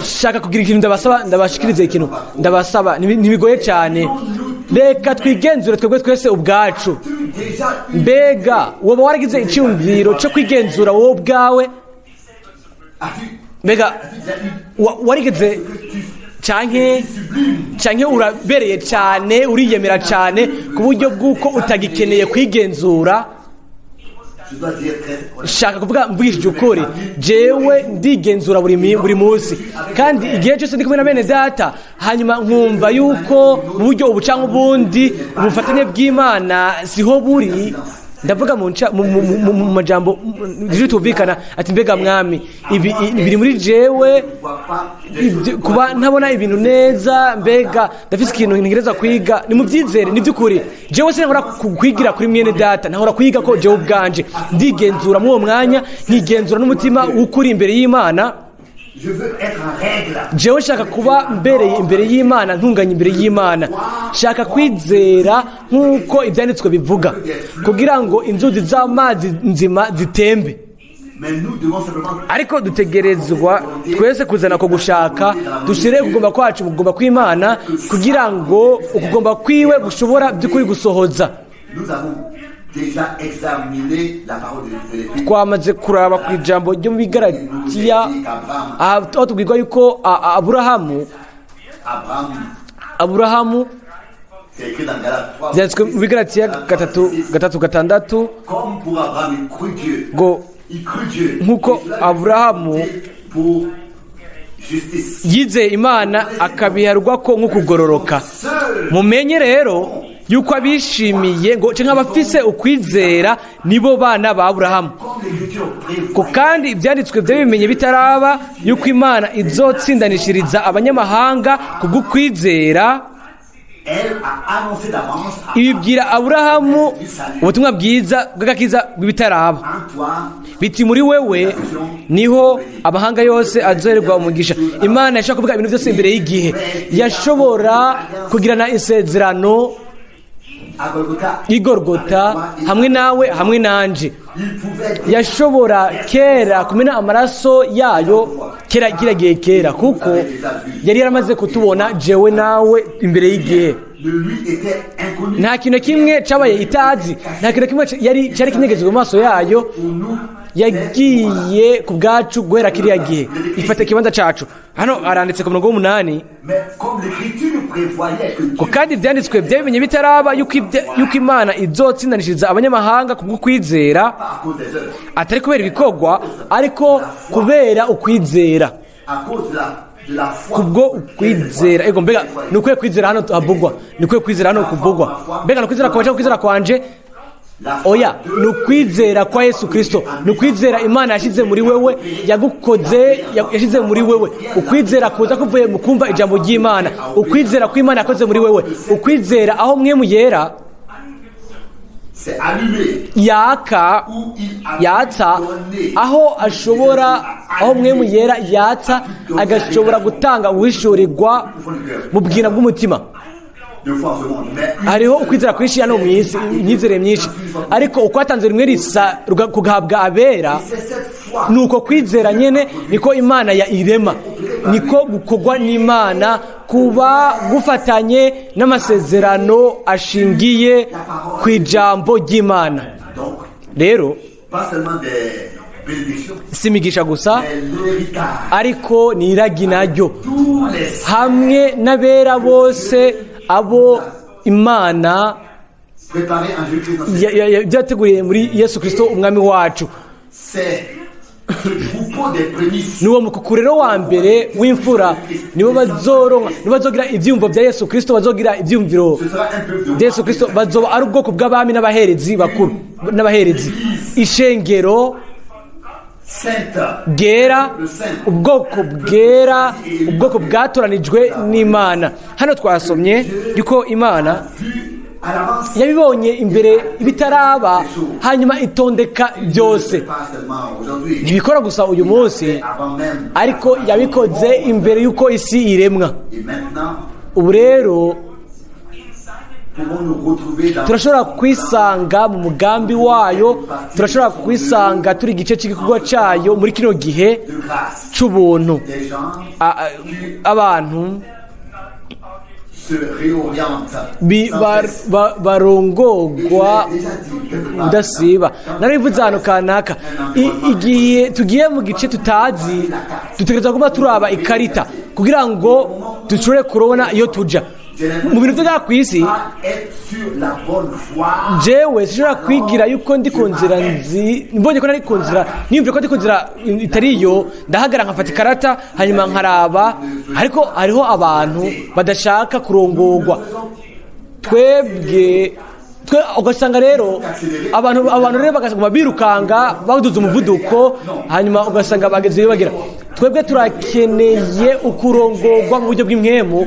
Shaka kugira ikintu ndabasaba, ndabashikirize ikintu ndabasaba. Ntibigoye cyane. Reka twigenzure twebwe twese ubwacu. Tu déjà eu, Mbega woba waragize icyumviro cyo kwigenzura wowe ubwawe? As-tu Mbega déjà eu warigeze que tu canke urabereye cyane, uriyemera cyane ku buryo bw'uko utagikeneye kwigenzura? Je dois dire très honnêtement, Shaka kuvuga mvugishije ukuri, jewe ndigenzura buri munsi, kandi igihe cyose ndi kumwe na bene data, hanyuma nkumva yuko mu buryo ubu cyangwa ubundi ubufatanye bw'Imana siho buri, ndavuga mu nca- mu- mu- mu- mu majambo tumvikana ati: "Mbega Mwami, ibi biri muri jewe?" ne vois pas des choses Kuba ntabona ibintu neza, mbega ndafise ikintu ntegereza kwiga? Ni mu byizere, ni by'ukuri. Jewe sinahora kwigira kuri mwene data, ntahora kwiga ko jewe ubwanje ndigenzura muri uwo mwanya, nkigenzura n'umutima w'ukuri imbere y'Imana. Je veux être en règle. Jewe nshaka kuba mbereye imbere y'Imana, ntunganye imbere y'Imana. Shaka kwizera nk'uko ibyanditswe bivuga, kugira ngo inzuzi z'amazi nzima zitembe. Mais nous devons simplement Ariko dutegerezwa twese kuzana ko gushaka, dushyire ukugomba kwacu mu kugomba kw'Imana, kugira ngo ukugomba kwiwe gushobora by'ukuri gusohoza. Nous avons déjà examiné la parole de l'Épître. Twamaze kuraba ku ijambo ryo mu Bigaratiya, aho tubwirwa yuko Aburahamu Abraham, Aburahamu c'est écrit dans Galates 3. Byanditswe mu Bigaratiya 3, 3, 6. Comme pour Abraham, il crut Dieu. Ngo Il crut Dieu. nk'uko Et cela lui Aburahamu fut pour justice. yizeye Imana, akabiharwa ko nk'ukugororoka. Seul Mumenye rero yuko abishimiye ngo canke abafise ukwizera nibo bana ba Aburahamu. Comme l'Écriture prévoit, Ko kandi ibyanditswe byabimenye bitaraba yuko Imana izotsindanishiriza abanyamahanga kubw'ukwizera, elle a annoncé d'avance à ibibwira Aburahamu ubutumwa bwiza bw'agakiza bw'ibitaraba, en toi biti: "Muri wewe niho amahanga yose azohererwa umugisha." Imana yashobora kuvuga ibintu byose imbere y'igihe, yashobora kugirana isezerano à Golgotha. Igorgota hamwe nawe, hamwe nanje. Il pouvait Yashobora kera kumena amaraso yayo kera, kira gihe kera, kuko yari yaramaze kutubona jewe nawe imbere y'igihe. Ne lui était inconnu. Nta kintu na kimwe cyabaye itazi, nta kintu na kimwe yari cyari kinyegejwe mu maso yayo. Pour nous, Yagiye ku bwacu guhera kiriya gihe, ifata ikibanza cacu. Hano aranditse ku murongo w'8. Mais comme l'Écriture prévoyait que Ngo Dieu kandi ibyanditswe byabimenye bitaraba yuko Imana izotsindanishiriza abanyamahanga ku bw'ukwizera, pas à cause des œuvres, atari kubera ibikorwa, ariko kubera ukwizera. À cause de la foi. Kubwo ukwizera. Ego, mbega ni ukwiye kwizera hano havugwa? Ni ukwiye kwizera hano kuvugwa? Mbega ni ukwizera kwawe cyangwa ukwizera kwanje? La foi Oya, ni ukwizera kwa Yesu Kristo, ni ukwizera Imana yashyize muri wewe, yagukoze, yashyize muri wewe, ukwizera kuza kuvuye mu kumva ijambo ry'Imana, ukwizera kw'Imana yakoze muri wewe, ukwizera aho mwe yera s'est allumé yaka où il a yatsa donné aho ashobora, aho mwe yera yatsa, agashobora gutanga uwishurirwa mu bwina bw'umutima. Deux fois en ce monde. Mais une Hariho ukwizera kwinshi hano mu isi, imyizerere myinshi, ariko ukwatanze rimwe risa kugahabwa abera, c'est cette foi ni uko kwizera nyene niko Imana ya irema, niko gukorwa n'Imana kuba gufatanye n'amasezerano ashingiye ku ijambo ry'Imana. Donc, Rero pas seulement des bénédictions, Si imigisha gusa, mais l'héritage. ariko ni iragi naryo, Tous les hamwe n'abera bose abo Imana préparés en Jésus-Christ notre byateguriye muri Yesu Kirisito umwami wacu. C'est ce troupeau des prémices Ni uwo mukuku rero wa mbere w'imfura, nibo bazoronka, nibo bazogira ibyiyumvo bya Yesu Kirisito, bazogira ibyiyumviro Ce sera un peuple de bya Yesu Kirisito, bazoba ari ubwoko bw'abami n'abaherezi bakuru n'abaherezi, ishengero sainte bwera, ubwoko bwera, ubwoko bwatoranijwe n'Imana. Hano twasomye yuko Imana vue à l'avance. yabibonye imbere bitaraba, hanyuma itondeka byose. Pas seulement aujourd'hui, Ntibikora gusa uyu munsi, avant même. ariko yabikoze imbere y'uko isi iremwa. Et maintenant, Ubu rero pouvons nous retrouver dans turashobora kwisanga mu mugambi wayo, turashobora kwisanga turi igice cy'igikorwa cyayo muri kino gihe de grâce. c'ubuntu. Des gens Abantu se réorientent sans cesse. Barongogwa Et je l'ai déjà dit quelque part. udasiba. Narabivuze ahantu kanaka, igihe tugiye mu gice tutazi, dutegerezwa kuba turaba ikarita kugira ngo dushobore kurabona iyo tuja mu bintu byo ku isi. Pas être sur la bonne voie. Jewe sinshobora kwigira yuko ndi ku nzira nzi, mbonye ko nari ku nzira, niyumvira ko ndi ku nzira itari iyo, ndahagarara nkafata ikarata, hanyuma nkaraba. Ariko hariho abantu badashaka kurongorwa. Twebwe twe ugasanga rero abantu rero bagasanga birukanga baduze umuvuduko, hanyuma ugasanga bageze iyo bagera. Twebwe turakeneye ukurongorwa mu buryo bw'impwemu,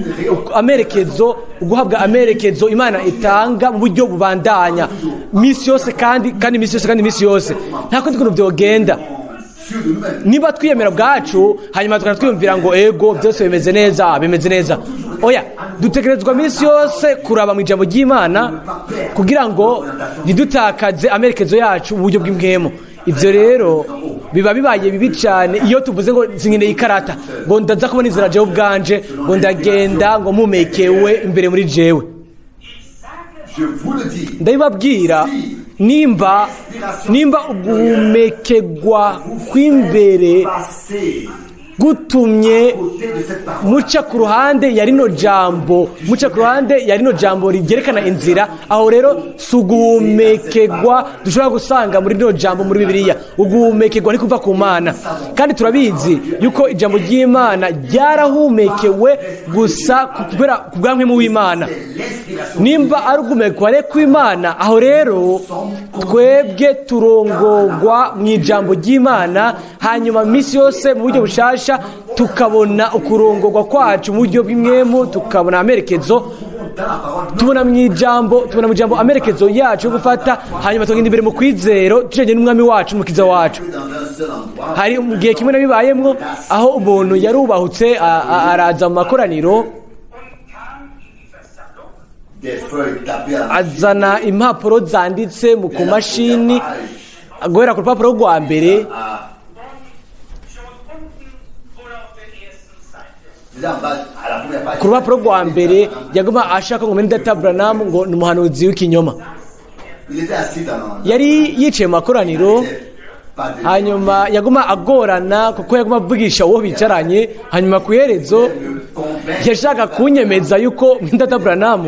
amerekezo, guhabwa amerekezo Imana itanga mu buryo bubandanya misi yose, kandi misi yose, kandi misi yose. Nta kundi kuntu byogenda. Sûr de nous-mêmes. Niba twiyemera ubwacu, hanyuma tukaba twiyumvira ngo ego, byose bimeze neza, bimeze neza, oya. Dutegerezwa minsi yose kuraba mu ijambo ry'Imana kugira ngo ntidutakaze amerekezo yacu mu buryo bw'impwemu. Ibyo rero biba bibaye bibi cyane iyo tuvuze ngo sinkeneye ikarata, ngo ndaza kubona inzira jewe ubwanje, ngo ndagenda ngo mpumekewe imbere muri jewe. Je vous le dis. Ndabibabwira, nimba uguhumekegwa kw'imbere Passer gutumye côté de cette parole. muca ku ruhande ya rino jambo, muca ku ruhande ya rino jambo ryerekana inzira, aho rero si uguhumekegwa dushobora gusanga muri rino jambo, muri Bibiliya. Uguhumekegwa ni kuva ku Mana, kandi turabizi yuko ijambo ry'Imana ryarahumekewe gusa kubera ku bwa mpwemu w'Imana. L'inspiration. Nimba ari uguhumekwa rero kw'Imana, aho rero twebwe turongogwa mu ijambo ry'Imana, hanyuma minsi yose mu buryo bushasha tukabona ukurongogwa kwacu mu buryo bw'impwemu, tukabona amerekezo. Dans la parole. Tubona mu ijambo amerekezo yacu yo gufata, hanyuma tukagenda imbere mu kwizero tujanye n'umwami wacu n'umukiza wacu. Dans un seul endroit. Hari mu gihe kimwe nabibayemwo, aho umuntu yarubahutse araza mu makoraniro, Des feuilles tapées à la azana impapuro zanditse mu ku mashini, guhera ku rupapuro rwa mbere. Schon unten oder auf der ersten Seite. Déjà en bas, à la première page. Ku rupapuro rwa mbere yaguma ashaka ngo mwene data Branham ngo ni umuhanuzi w'ikinyoma. Il était assis dans Yari yicaye mu makoraniro, Pas de hanyuma yaguma agorana kuko yaguma avugisha uwo bicaranye, hanyuma ku iherezo me convaincre. yashaka kunyemeza yuko mwene data Branham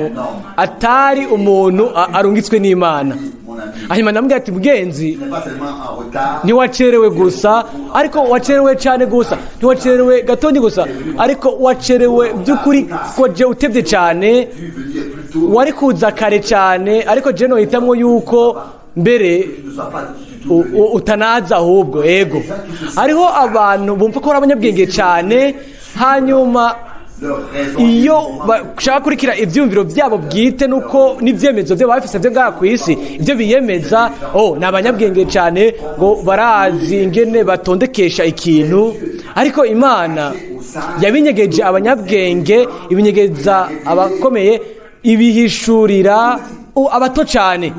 atari umuntu arungitswe n'Imana. Mon ami, Hanyuma ndamubwira ati: "Mugenzi, tu n'es pas seulement en retard, ntiwacerewe gusa, ariko wacerewe cyane gusa. Ntiwacerewe gatonya gusa, ariko wacerewe by'ukuri, ko je utevye cyane. tu venir plus tôt, Wari kuza kare cyane, ariko je nohitamwo yuko mbere tu ne sois pas du tout venu. Utanaza ahubwo." Ego, hariho abantu bumva ko ari abanyabwenge cyane, hanyuma Leur raison. iyo bashaka kurikira ibyumviro byabo bwite nuko n'ibyemezo byabo bafise byo ngaha ku isi, ibyo biyemeza, oh, ni abanyabwenge cyane, ngo barazi ingene batondekesha ikintu. Ariko Imana yabinyegeje abanyabwenge, ibinyegeza abakomeye, ibihishurira abato cyane.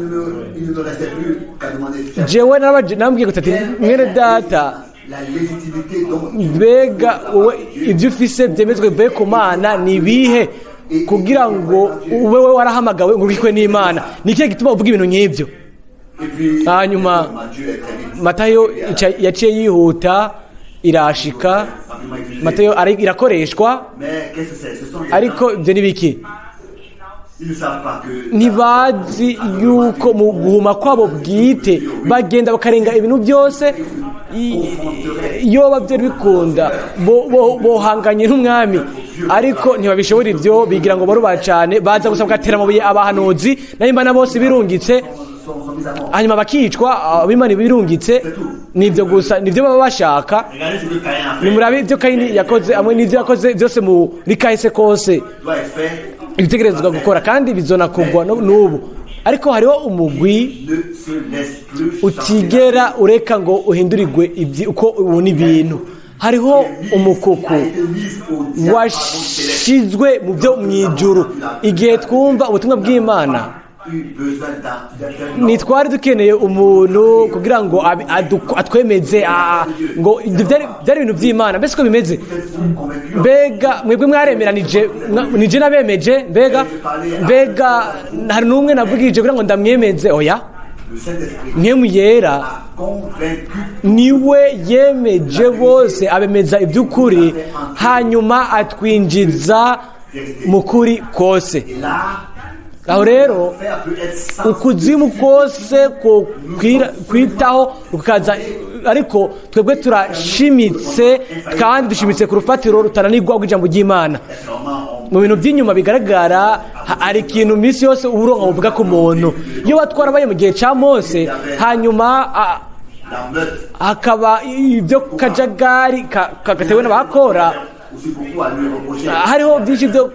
Il ne me restait plus qu'à demander Jewe narambwiye gusa ati: "Mwene data, la légitimité dont mbega wowe ibyo ufise byemezwe bivuye ku Mana ni ibihe, kugira ngo ube we warahamagawe ngo urikwe n'Imana? Ni ikihe gituma uvuga ibintu nk'ibyo?" Et puis, Hanyuma, Matthieu est très vite. Matayo yaciye yihuta irashika. Rapidement utilisé. Matayo irakoreshwa. Mais qu'est-ce que c'est? Ce sont des Ariko gens, ibyo ni biki? ils ne savent pas que Ntibazi yuko mu guhuma kwabo bwite bagenda bakarenga ibintu byose. Iyo byari bikunda bohanganye n'umwami, ariko ntibabishobora. Ibyo bigira ngo barubaha cyane, baza gusa bagatera amabuye abahanuzi n'Imana bose birungitse, sont mis à mort. Hanyuma bakicwa ab'Imana birungitse. Nibyo gusa nibyo baba bashaka. Regardez ce que Caïn a fait. Nimurabe ibyo Kayini yakoze hamwe n'ibyo yakoze byose muri kahise kose. Doit être fait. Ibitekerezwa gukora kandi bizonakugwa n'ubu, ariko hariho umugwi Ne se laisse plus changer. utigera ureka ngo uhindurirwe uko ubona ibintu. Hariho umukuku A été mise au diable par mon céleste. washizwe mu byo mu ijuru. Igihe twumva ubutumwa bw'Imana, Eu besoin d'un homme. ntitwari dukeneye umuntu kugira ngo atwemeze, ngo ibyo byari ibintu by'Imana. Mbese uko bimeze? Êtes-vous convaincus? Mbega mwebwe mwaremeranije? Nije nabemeje? Mbega hari n'umwe navugije kugira ngo ndamwemeze? Oya. Le Saint-Esprit Mpwemu Yera a convaincu niwe yemeje bose, abemeza iby'ukuri, hanyuma atwinjiza mu kuri kose. Et là, Aho rero faire peut être sans ukuzimu kose ko kwitaho kukaza, ariko twebwe turashimitse kandi dushimitse ku rufatiro rutananirwa rw'ijambo ry'Imana. Normalement, on Mu bintu by'inyuma bigaragara, hari ikintu iminsi yose uba uronka uvuga ku muntu. Iyo watwarabaye mu gihe cya Mose, hanyuma la meute hakaba ibyo kajagari gatewe n'abakora, aussi beaucoup à lui reprocher. Hariho byinshi byo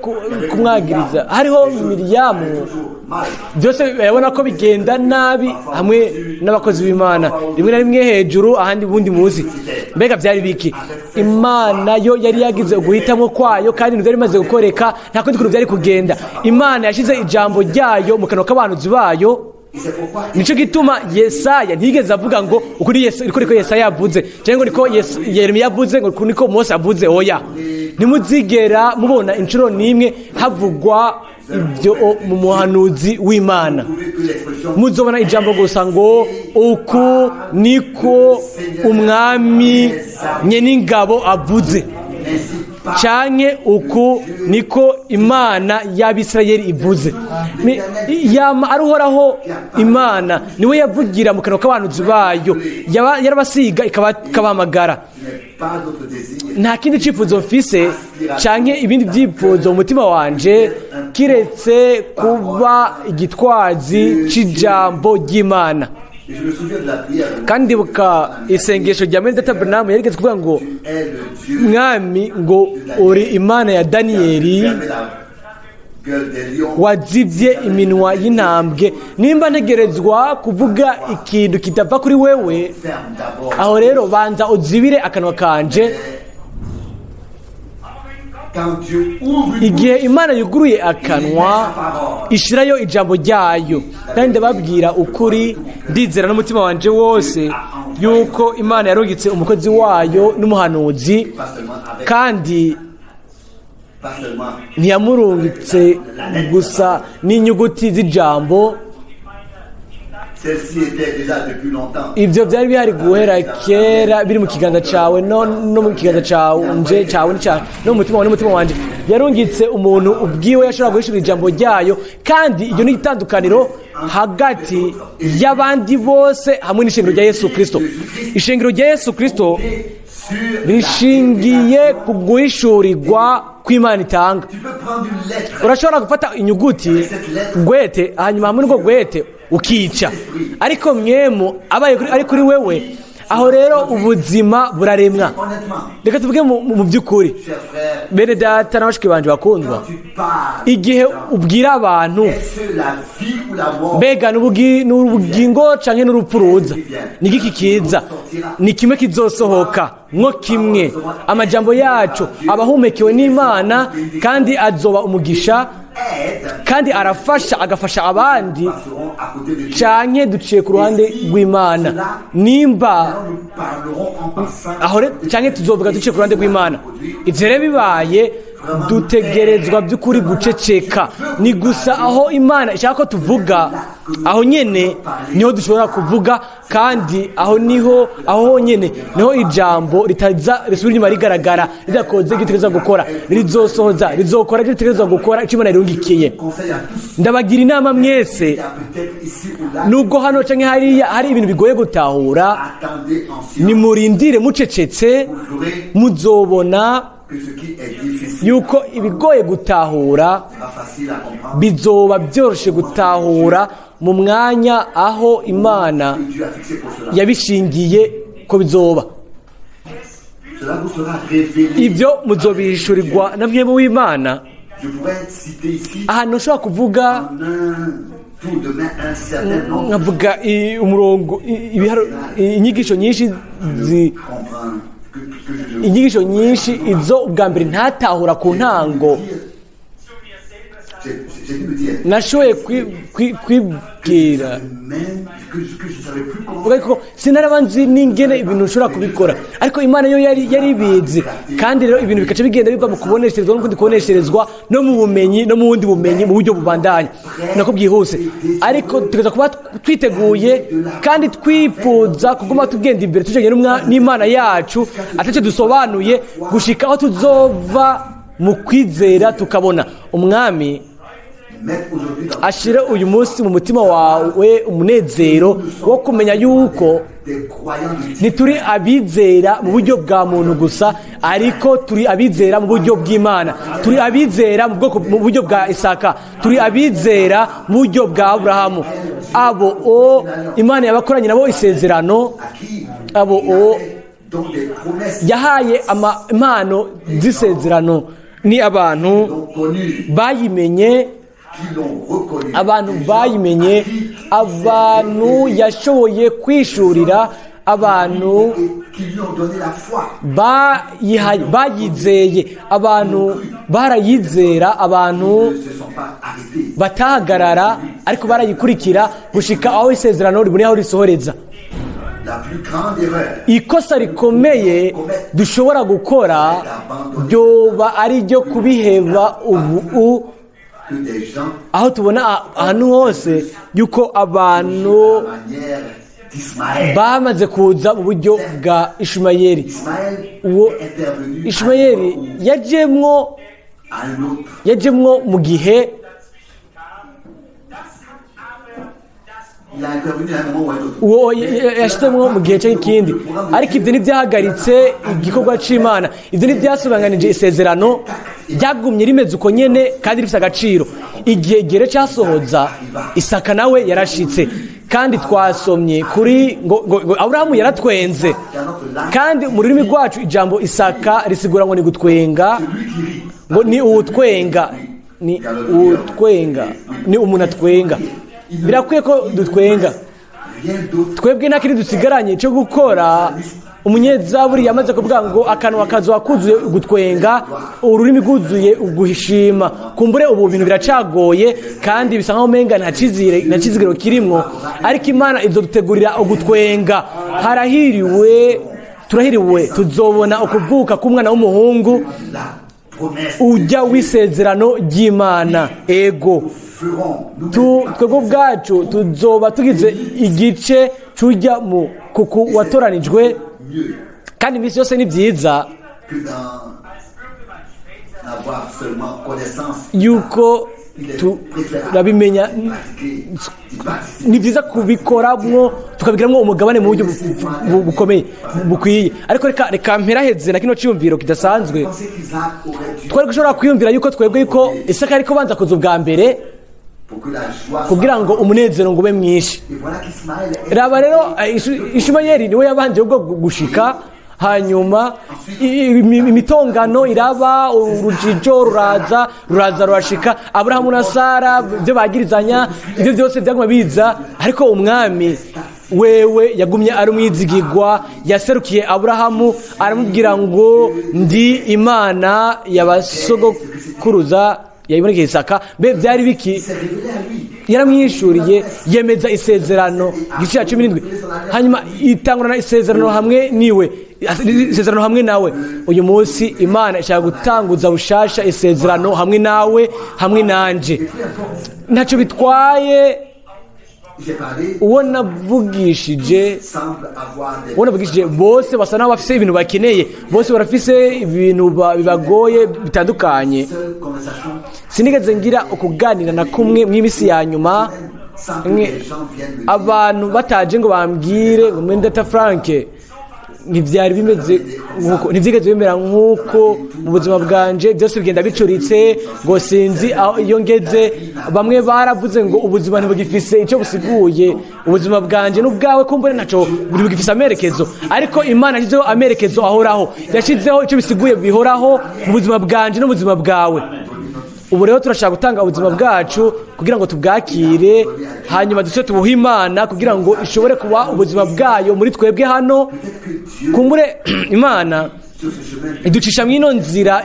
kumwagiriza. Hariho Miriyamu. Toujours mal. Byose urabona ko bigenda nabi hamwe n'abakozi b'Imana, rimwe na rimwe hejuru, ahandi ubundi muzi. Mbega byari biki? Imana yo yari yagize uguhitamo kwayo, kandi ibintu byari bimaze gukoreka, nta kundi kuntu byari kugenda. Imana yashyize ijambo ryayo mu kanwa k'abahanuzi bayo. Et c'est pourquoi Nicyo gituma Yesaya ntiyigeze avuga ngo uku ni niko niko Yesaya yavuze, cyangwa ngo niko Yeremiya yavuze, ngo uku niko Mose yavuze. Oya, ntimuzigera mubona inshuro n'imwe havugwa ibyo mu muhanuzi w'Imana. trouver que l'expression Muzobona ijambo gusa ngo uku niko Umwami Nyeningabo avuze, ainsi par canke uku niko Imana y'Abisirayeli ivuze. Yama ari Uhoraho Imana, niwe yavugira mu kanwa k'abahanuzi bayo. Yarabasiga ikabahamagara. Je n'ai pas d'autre désir Nta kindi cyifuzo mfise canke ibindi byifuzo mu mutima wanje kiretse kuba igitwazi c'ijambo ry'Imana. Et je me souviens de la prière de Kandi ndibuka isengesho rya mwene data Branham, yarigeze kuvuga ngo est le Dieu Mwami, ngo uri Imana ya Daniyeli, fermé la gueule des lions. wazibye iminwa y'intambwe. Nimba ntegerezwa kuvuga ikintu kitava kuri wewe, Ferme d'abord. aho rero banza uzibire akanwa kanje. Quand Dieu ouvre une Igihe Imana yuguruye akanwa, ishyirayo ijambo ryayo. Kandi ndababwira ukuri, ndizera n'umutima wanje wose yuko Imana yarungitse umukozi wayo n'umuhanuzi, pas seulement avec, kandi pas seulement ntiyamurungitse gusa n'inyuguti z'ijambo. Celle-ci était déjà depuis longtemps. Ibyo byari bihari guhera kera, biri mu kiganza cyawe no mu kiganza cyawe cyawe n'icyawe, no mu mutima wawe n'umutima wanjye. Yarungitse umuntu ubwiwe yashobora guhishura ijambo ryayo, kandi iryo ni itandukaniro hagati y'abandi bose hamwe n'ishengero rya Yesu Kirisito. Ishengero rya Yesu Kirisito Sur la rishingiye ku guhishurirwa kw'Imana itanga. Tu peux prendre une lettre. Urashobora gufata inyuguti gwete, hanyuma hamwe n'ubwo gwete ukica, ariko Mpwemu abaye ari kuri wewe, aho rero ubuzima buraremwa. Honnêtement, Reka tuvuge mu by'ukuri, chers frères, bene data na bashiki banje bakundwa, quand tu parles, igihe ubwira abantu, est-ce la vie ou la mort? Mbega n'ubugingo canke n'urupfu ruza? Ni igiki kiza? Ni kimwe kizosohoka mwo kimwe. Amajambo yacu abahumekewe n'Imana kandi azoba umugisha Aide, kandi arafasha, agafasha abandi, passeront à côté de Dieu. Canke duciye ku ruhande rw'Imana. Nimba Alors nous parlerons en passant. aho rero, canke tuzovuga duciye ku ruhande rw'Imana. Ivyo rero bibaye, Dutegerezwa by'ukuri guceceka. Ni gusa aho Imana ishaka ko tuvuga, aho nyene niho dushobora kuvuga, kandi aho niho, aho honyene niho ijambo ritaza risubira inyuma rigaragara ridakoze ibyo ritegerezwa gukora. Rizosohoza, rizokora ibyo ritegerezwa gukora, icyo Imana irungikiye. Conseille à tous. Ndabagira inama mwese. Il y a peut-être ici ou là. Nubwo hano canke hariya hari ibintu bigoye gutahura, Attendez en silence. nimurindire mucecetse. Vous verrez Muzobona que ce qui est difficile yuko ibigoye gutahura sera facile à comprendre. bizoba byoroshe gutahura mu mwanya aho Imana Que Dieu a fixé pour cela. yabishingiye ko bizoba. Cela vous sera révélé. Ibyo muzobihishurirwa na Mpwemu w'Imana. Je pourrais citer ici Ahantu ushobora kuvuga en un tour de main un certain nombre. nkavuga umurongo inyigisho nyinshi Comprendre que je ne inyigisho nyinshi izo ubwa mbere ntatahura ku ntango. J'ai dû me dire Nashoboye kwibwira même que je ne savais plus comment. Vuga ko sinaraba nzi n'ingene ibintu ushobora kubikora, ariko Imana yo yari ibizi. Kandi rero ibintu bikaca bigenda biva mu kubonesherezwa no kundi kubonesherezwa, no mu bumenyi no mu bundi bumenyi, mu buryo bubandanya nako bwihuse. Ariko tugeza kuba twiteguye kandi twifuza kuguma tugenda imbere tujanye n'Imana yacu atacyo dusobanuye, gushika aho tuzova mu kwizera tukabona Umwami. Mettre aujourd'hui dans Ashire uyu munsi mu mutima wawe umunezero wo kumenya yuko des croyants du Dieu. ntituri abizera mu buryo bwa muntu gusa, ariko turi abizera mu buryo bw'Imana, turi abizera mu bwoko, mu buryo bwa Isaka, turi abizera mu buryo bwa Aburahamu, abo o Imana yabakoranye nabo isezerano, À qui abo il o a fait donc des promesses yahaye impano z'isezerano. Ni abantu l'ont connu, bayimenye, qui l'ont reconnu. Abantu bayimenye, abantu yashoboye kwishurira, abantu Et qui lui ont donné la foi. bayihaye, bayizeye, abantu barayizera, abantu Ne se sont pas arrêtés. batahagarara, ariko barayikurikira gushika aho isezerano riboneye, aho risohoreza. La plus grande erreur Ikosa rikomeye dushobora gukora ryoba ari iryo kubiheba ubu que des gens aho tubona ahantu hose yuko abantu à la manière d'Ismaël. bamaze kuza mu buryo bwa Ishumayeli. Ismaël Uwo est intervenu Ishumayeli à un moment yajemwo ou à un autre. yajemwo mu gihe Il a intervenu à un moment ou à un autre. Uwo yashizemwo mu gihe cy'ikindi, ariko ibyo ntibyahagaritse igikorwa c'Imana, ibyo ntibyasobanganije isezerano. Ryagumye rimeze uko nyene kandi rifite agaciro. Igihe gere cyasohoza, Isaka nawe yarashitse. Kandi twasomye kuri ngo Aburahamu yaratwenze. Kandi mu rurimi rwacu ijambo Isaka risigura ngo ni gutwenga, Celui qui rit. ngo ni uwutwenga, ni uwutwenga, ni umuntu atwenga. Birakwiye ko dutwenga. Rien d'autre. Twebwe nta kindi dusigaranye cyo gukora. Umunyezaburi yamaze kuvuga ngo akanwa kazoba kuzuye gutwenga, ururimi rwuzuye uguhishima. Kumbure ubu bintu biracagoye kandi bisa nkaho umenga nta cyizigiro kirimwo, ariko Imana izodutegurira ugutwenga. Harahiriwe, turahiriwe, tuzobona ukuvuka k'umwana w'umuhungu La promesse. ujya w'isezerano ry'Imana. Ego. Ferons nous Twebwe ubwacu tuzoba tugize igice cujya mu kuku watoranijwe. Mieux Kandi iminsi yose ni byiza que d'en avoir seulement connaissance. Yuko turabimenya. Pratiquer, d'y participer. Ni byiza kubikoramwo, tukabigiramwo umugabane mu buryo bukomeye bukwiye. Ariko reka mperaheze na kino cyiyumviro kidasanzwe. Pensez qu'Isaac aurait dû, Twari gushobora kwiyumvira yuko twebwe yuko Isaka ariko banza kuza ubwa mbere pour que la joie kugira ngo umunezero ngo ube mwinshi. Et voilà qu'Ismaël est Raba rero Ishumayeli niwe yabanje ubwo gushika, hanyuma imitongano iraba, urujijo ruraza rurashika. Aburahamu na Sara ibyo bagirizanya, ibyo byose byaguma biza, ariko Umwami wewe yagumye ari umwizigigwa. Yaserukiye Aburahamu aramubwira ngo ndi Imana yabasogokuruza, yayibonekeye Isaka. Mbe byari biki? S'est révélé à lui. Yaramwishuriye, yemeza isezerano, igice cya 17, hanyuma itangurana isezerano hamwe niwe, isezerano hamwe nawe. Uyu munsi Imana ishaka gutanguza bushasha isezerano hamwe nawe, hamwe nanje. Ntacyo bitwaye J'ai parlé, uwo navugishije, semble avoir des uwo navugishije, bose basa n'aho bafise ibintu bakeneye, bose barafise ibintu bibagoye bitandukanye. Seule conversation Sinigeze ngira ukuganira na kumwe mw'iminsi ya nyuma sans que les gens viennent me dire abantu bataje ngo bambwire ngo: "Mwene data Frank, ntibyari bimeze nkuko, ntibyigeze bimera nk'uko mu buzima bwanje, byose bigenda bicuritse, ngo sinzi aho iyo ngeze." Bamwe baravuze ngo ubuzima ntibugifise icyo busiguye, ubuzima bwanje n'ubwawe kumbure ntaco ntibugifise amerekezo. Ariko Imana yashyizeho amerekezo ahoraho, yashyizeho icyo bisiguye bihoraho mu buzima bwanje n'ubuzima bwawe. Ubu rero turashaka gutanga ubuzima bwacu kugira ngo tubwakire, hanyuma duce tubuhe Imana kugira ngo ishobore kuba ubuzima bwayo muri twebwe hano. Kumbure Imana sur ce chemin iducisha mw'ino nzira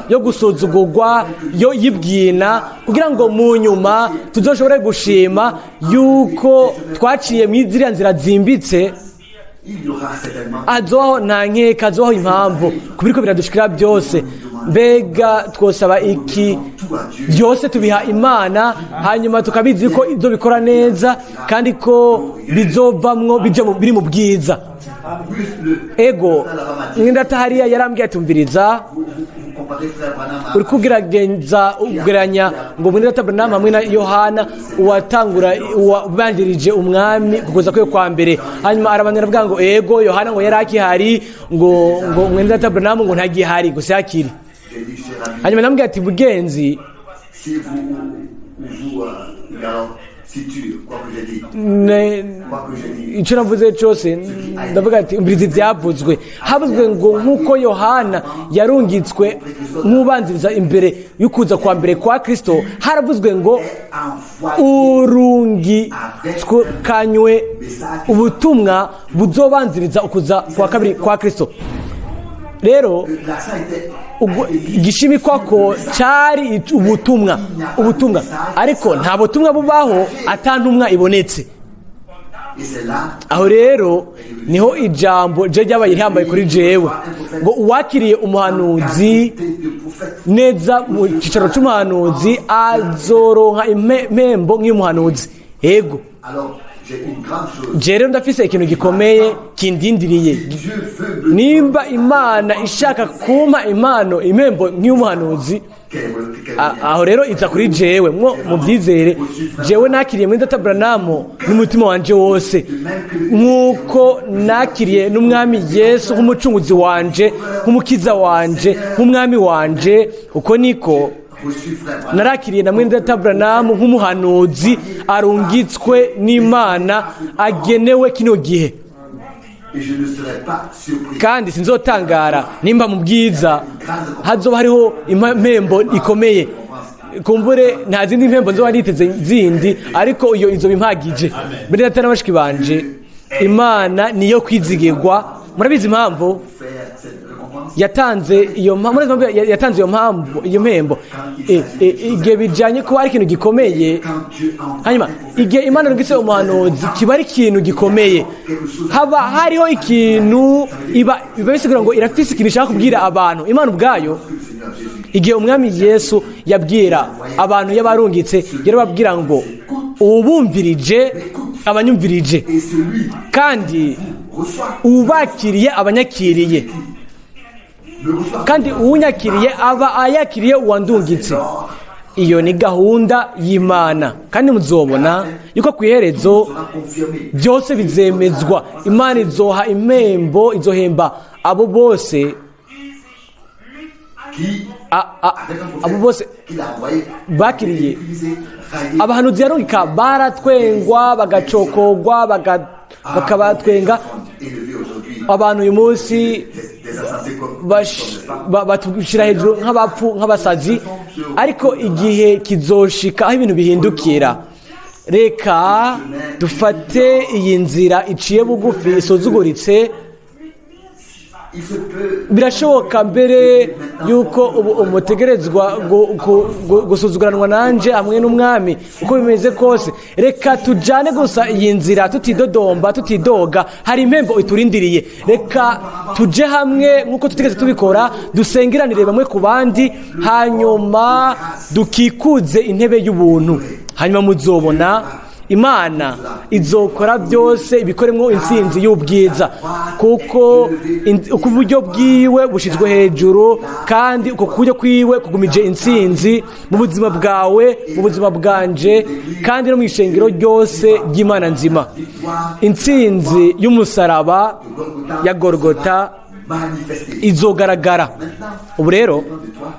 yo gusuzugurwa, yo yibwina, kugira ngo mu nyuma tuzoshobore gushima yuko twaciye mw'iziriya nzira zimbitse. Il y aura certainement Azobaho, nta nkeka azobaho impamvu kubiriko biradushikira byose. Mbega twosaba iki? Byose tubiha Imana, hanyuma tukabizi ko ibyo bikora neza kandi ko bizovamwo biri mu bwiza. Plus le Ego, mwendata hariya yarambwiye ati: "Umviriza, vous, vous, vous comparez frère Branham à uri kugerageza ugereranya ngo mwene data Branham hamwe na Yohana uwatangura, uwabanjirije umwami kukuza kwe kwa mbere." Hanyuma arabanza aravuga ngo ego, Yohana ngo yari akihari, ngo mwene data Branham ngo ntagihari, ngo yakiri. J'ai dit: "Cher ami, Hanyuma ndamubwira ati: "Mugenzi, si vous ou vous alors si tu quoi que j'ai dit, quoi que j'ai dit, icyo navuze cyose, ndavuga ati: umviriza ibyavuzwe. Havuzwe ngo nk'uko Yohana yarungitswe nk'ubanziriza imbere y'ukuza kwa mbere kwa Kristo, haravuzwe ngo envoyé urungitswe ubutumwa buzobanziriza ukuza kwa kabiri kwa Kristo." Rero l'accent était igishimikwa ko cyari ubutumwa, ubutumwa, ariko nta butumwa bubaho ata ntumwa ibonetse. Et c'est là Aho rero niho ijambo je ryabaye rihambaye kuri jewe, ngo uwakiriye umuhanuzi de prophète neza mu cyicaro cy'umuhanuzi azoronka impembo nk'iy'umuhanuzi. Ego. Alors j'ai une grande chose. Je rero ndafise ikintu gikomeye kindindiriye. Dieu veut me Nimba Imana ishaka kumpa impano, impembo nk'iy'umuhanuzi, aho rero iza kuri jewe mwo mubyizere. Jewe nakiriye muri data Branham n'umutima wanje wose, nk'uko nakiriye n'umwami Yesu nk'umucunguzi wanje, nk'umukiza wanje, nk'umwami wanje, uko niko reçu frère Branham. narakiriye na mwene data Branham nk'umuhanuzi arungitswe n'Imana, agenewe kino gihe. Et je ne serai pas surpris. Kandi sinzotangara nimba mu bwiza hazoba hariho impembo ikomeye. Kumbure nta zindi mpembo nzoba niteze zindi, ariko iyo izoba impagije. Mbere data na bashiki banje, Imana niyo kwizigirwa. Murabizi impamvu Faire cette récompense. yatanze iyo mpamvu? Murabizi impamvu yatanze iyo mpamvu, iyo mpembo? Igihe bijanye kuba ari ikintu gikomeye. Quand Dieu envoie Hanyuma igihe Imana irungitse umuhanuzi, kiba ari ikintu gikomeye, haba hariho ikintu iba biba bisigura ngo irafise ikintu ishaka kubwira abantu, Imana ubwayo. le Seigneur Jésus Igihe umwami Yesu yabwira abantu y'abarungitse, yarababwira ngo uwubumvirije abanyumvirije, et celui kandi reçoit uwubakiriye abanyakiriye, me reçoit. kandi uwunyakiriye aba ayakiriye uwandungitse. Iyo ni gahunda y'Imana, kandi muzobona yuko ku iherezo Sera confirmé. byose bizemezwa. Imana izoha impembo, izohemba abo bose Qui, avec un abo prophète bose qu'il a envoyé, bakiriye. utilisé, raillé, Abahanuzi yarungika baratwengwa, bagacokogwa, bakabatwenga. élevé aujourd'hui, Abantu uyu munsi des insensés comme batushyira hejuru nk'abapfu, nk'abasazi, ariko igihe kizoshika aho ibintu bihindukira. Reka dufate iyi nzira iciye bugufi, isuzuguritse. Il se peut Birashoboka mbere yuko ubu umutegerezwa gusuzuguranwa nanje hamwe n'umwami. Uko bimeze kose, reka tujane gusa iyi nzira tutidodomba, tutidoga. Hari impembo iturindiriye. Reka tuje hamwe nk'uko tutigeze tubikora, dusengeranire bamwe ku bandi, hanyuma dukikuze intebe y'ubuntu. Hanyuma muzobona Imana izokora byose, ibikoremwo intsinzi y'ubwiza, kuko uko uburyo bwiwe bushyizwe hejuru, kandi uko kuryo kwiwe kugumije intsinzi mu buzima bwawe, mu buzima bwanje, kandi no mu ishengero ryose ry'Imana nzima. Intsinzi y'umusaraba ya Gorgota manifester. izogaragara. Ubu rero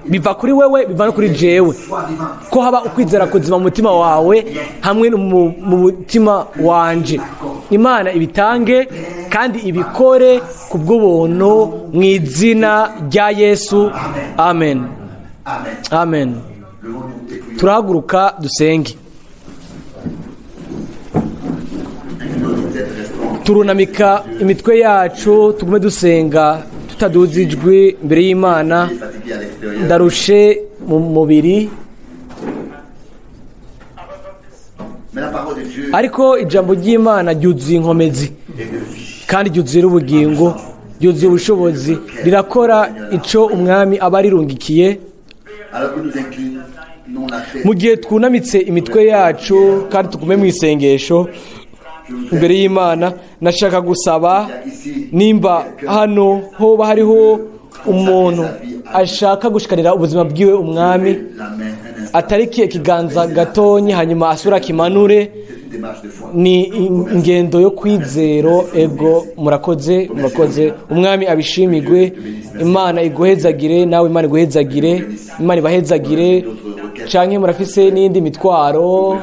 biva kuri wewe, biva no kuri jewe, Foi vivante. ko haba ukwizera kuzima mu mutima wawe hamwe no mu mutima wanje. Imana ibitange kandi ibikore ku bw'ubuntu mu izina rya Yesu. Amen. Amen. Amen. Levons-nous et prions. Turahaguruka dusenge. Nos têtes resteront. Turunamika imitwe yacu, tugume dusenga tutaduza ijwi imbere y'Imana. Fatigués à l'extérieur. Ndarushe mu mubiri. Mais la parole de Dieu Ariko ijambo ry'Imana ryuzuye inkomezi est de vie. kandi ryuzuye n'ubugingo, ryuzuye ubushobozi, rirakora icyo umwami aba arirungikiye. Alors que nous inclinons la tête, Mu gihe twunamitse imitwe yacu kandi tugume mu isengesho imbere y'Imana, nashaka gusaba nimba hano hoba hariho umuntu ashaka gushikanira ubuzima bwiwe umwami, la main un instant. atariki ikiganza gatonyi, hanyuma asura kimanure. C'est une démarche de foi. Ni ingendo yo kwizero. Ego, murakoze, murakoze. Umwami abishimigwe. Imana iguhezagire nawe, Imana iguhezagire, Imana ibahezagire. Canke murafise n'indi mitwaro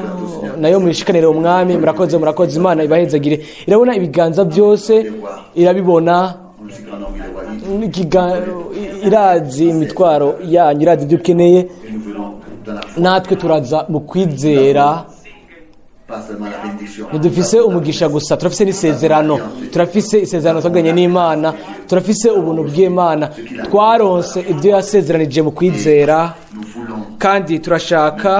nayo muyishikanire umwami. Murakoze, murakoze. Imana ibahezagire. Irabona ibiganza byose, irabibona. On le grand nombre, il est voyé. Irazi imitwaro yanyu, irazi ibyo ukeneye. Et nous venons dans la foi, Natwe turaza mu kwizera. pas seulement la bénédiction. Ntidufise umugisha gusa, turafise n'isezerano. Turafise isezerano twagiranye n'Imana, turafise ubuntu bw'Imana, twaronse ibyo yasezeranije mu kwizera. Nous voulons Kandi turashaka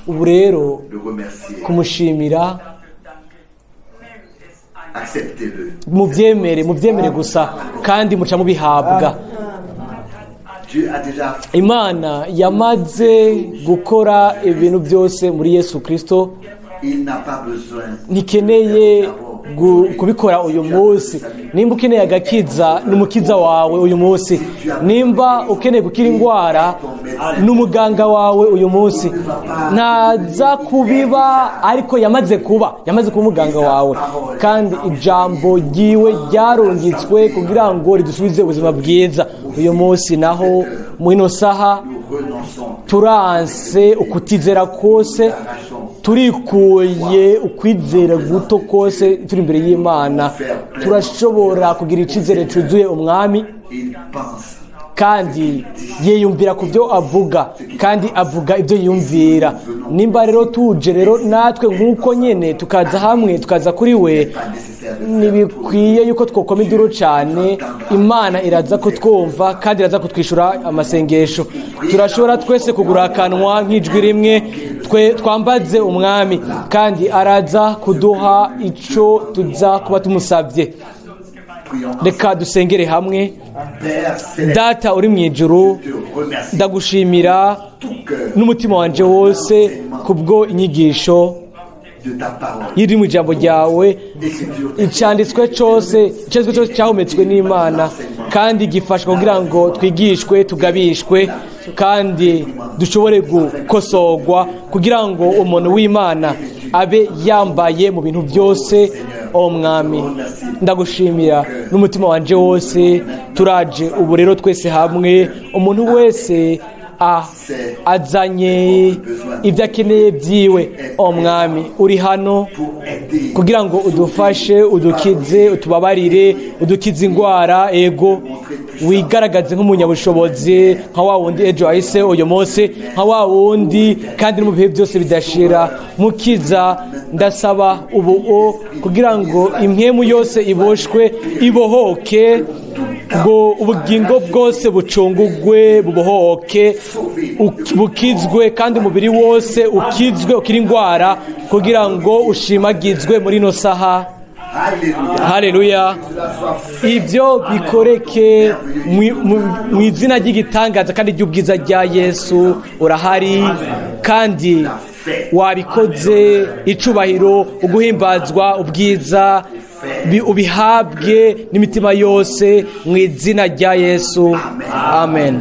ubu rero le remercier. kumushimira. Acceptez-le. Mubyemere, mubyemere gusa, kandi muca mubihabwa. Dieu a déjà Imana yamaze gukora ibintu byose muri Yesu Kirisito. Il n'a pas besoin. Ntikeneye kubikora uyu munsi. Nimba ukeneye agakiza, ni umukiza wawe uyu munsi. Nimba ukeneye gukira indwara, ni umuganga wawe uyu munsi. Ntaza kubiba, ariko yamaze kuba, yamaze kuba umuganga wawe, kandi ijambo ryiwe ryarungitswe kugira ngo ridusubize ubuzima bwiza uyu munsi. Naho mu ino saha Nous renonçons. turanse ukutizera kose, turikuye ukwizera guto kose. Turi imbere y'Imana, turashobora kugira icyizere cyuzuye umwami. Il pense. Kandi yiyumvira ku byo avuga, kandi avuga ibyo yiyumvira. Nimba rero tuje rero natwe nk'uko nyine tukaza hamwe, tukaza kuri we, Pas nécessaire de ntibikwiye yuko twokoma induru cyane. Imana iraza kutwumva kandi iraza kutwishyura amasengesho. Turashobora twese kugura akanwa nk'ijwi rimwe, twe twambaze umwami, kandi araza kuduha icyo tuza kuba tumusabye. Prions. Reka dusengere hamwe. Père céleste, Data uri mu ijuru, je te remercie ndagushimira tout cœur n'umutima wanje wose kubwo inyigisho de ta parole. iri mu ijambo ryawe. Écriture Icyanditswe cyose cyahumetswe n'Imana kandi gifashwa kugira ngo twigishwe, tugabishwe, kandi dushobore gukosorwa, kugira ngo umuntu w'Imana abe yambaye mu bintu byose. O mwami, ndagushimira n'umutima wanje wose. Turaje ubu rero twese hamwe, umuntu wese azanye ibyo akeneye byiwe. O mwami, uri hano pour aider, kugira ngo udufashe, udukize, utubabarire, udukize indwara. Ego, wigaragaze nk'umunyabushobozi, nka wa wundi ejo wahise, uyu munsi, nka wa wundi, kandi no mu bihe byose bidashira. Mukiza, ndasaba ubu o kugira ngo impwemu yose iboshwe ibohoke. Ngo ubugingo bwose bucungugwe, bubohoke, bukizwe, kandi umubiri wose ukizwe, ukira indwara, kugira ngo ushimagizwe muri ino saha. Alléluia. Haleluya. Que cela soit fait. Ibyo bikoreke mu izina ry'igitangaza kandi ry'ubwiza rya Yesu. Urahari kandi wabikoze. Icubahiro, uguhimbazwa, ubwiza ubihabwe n'imitima yose mu izina rya Yesu, amen.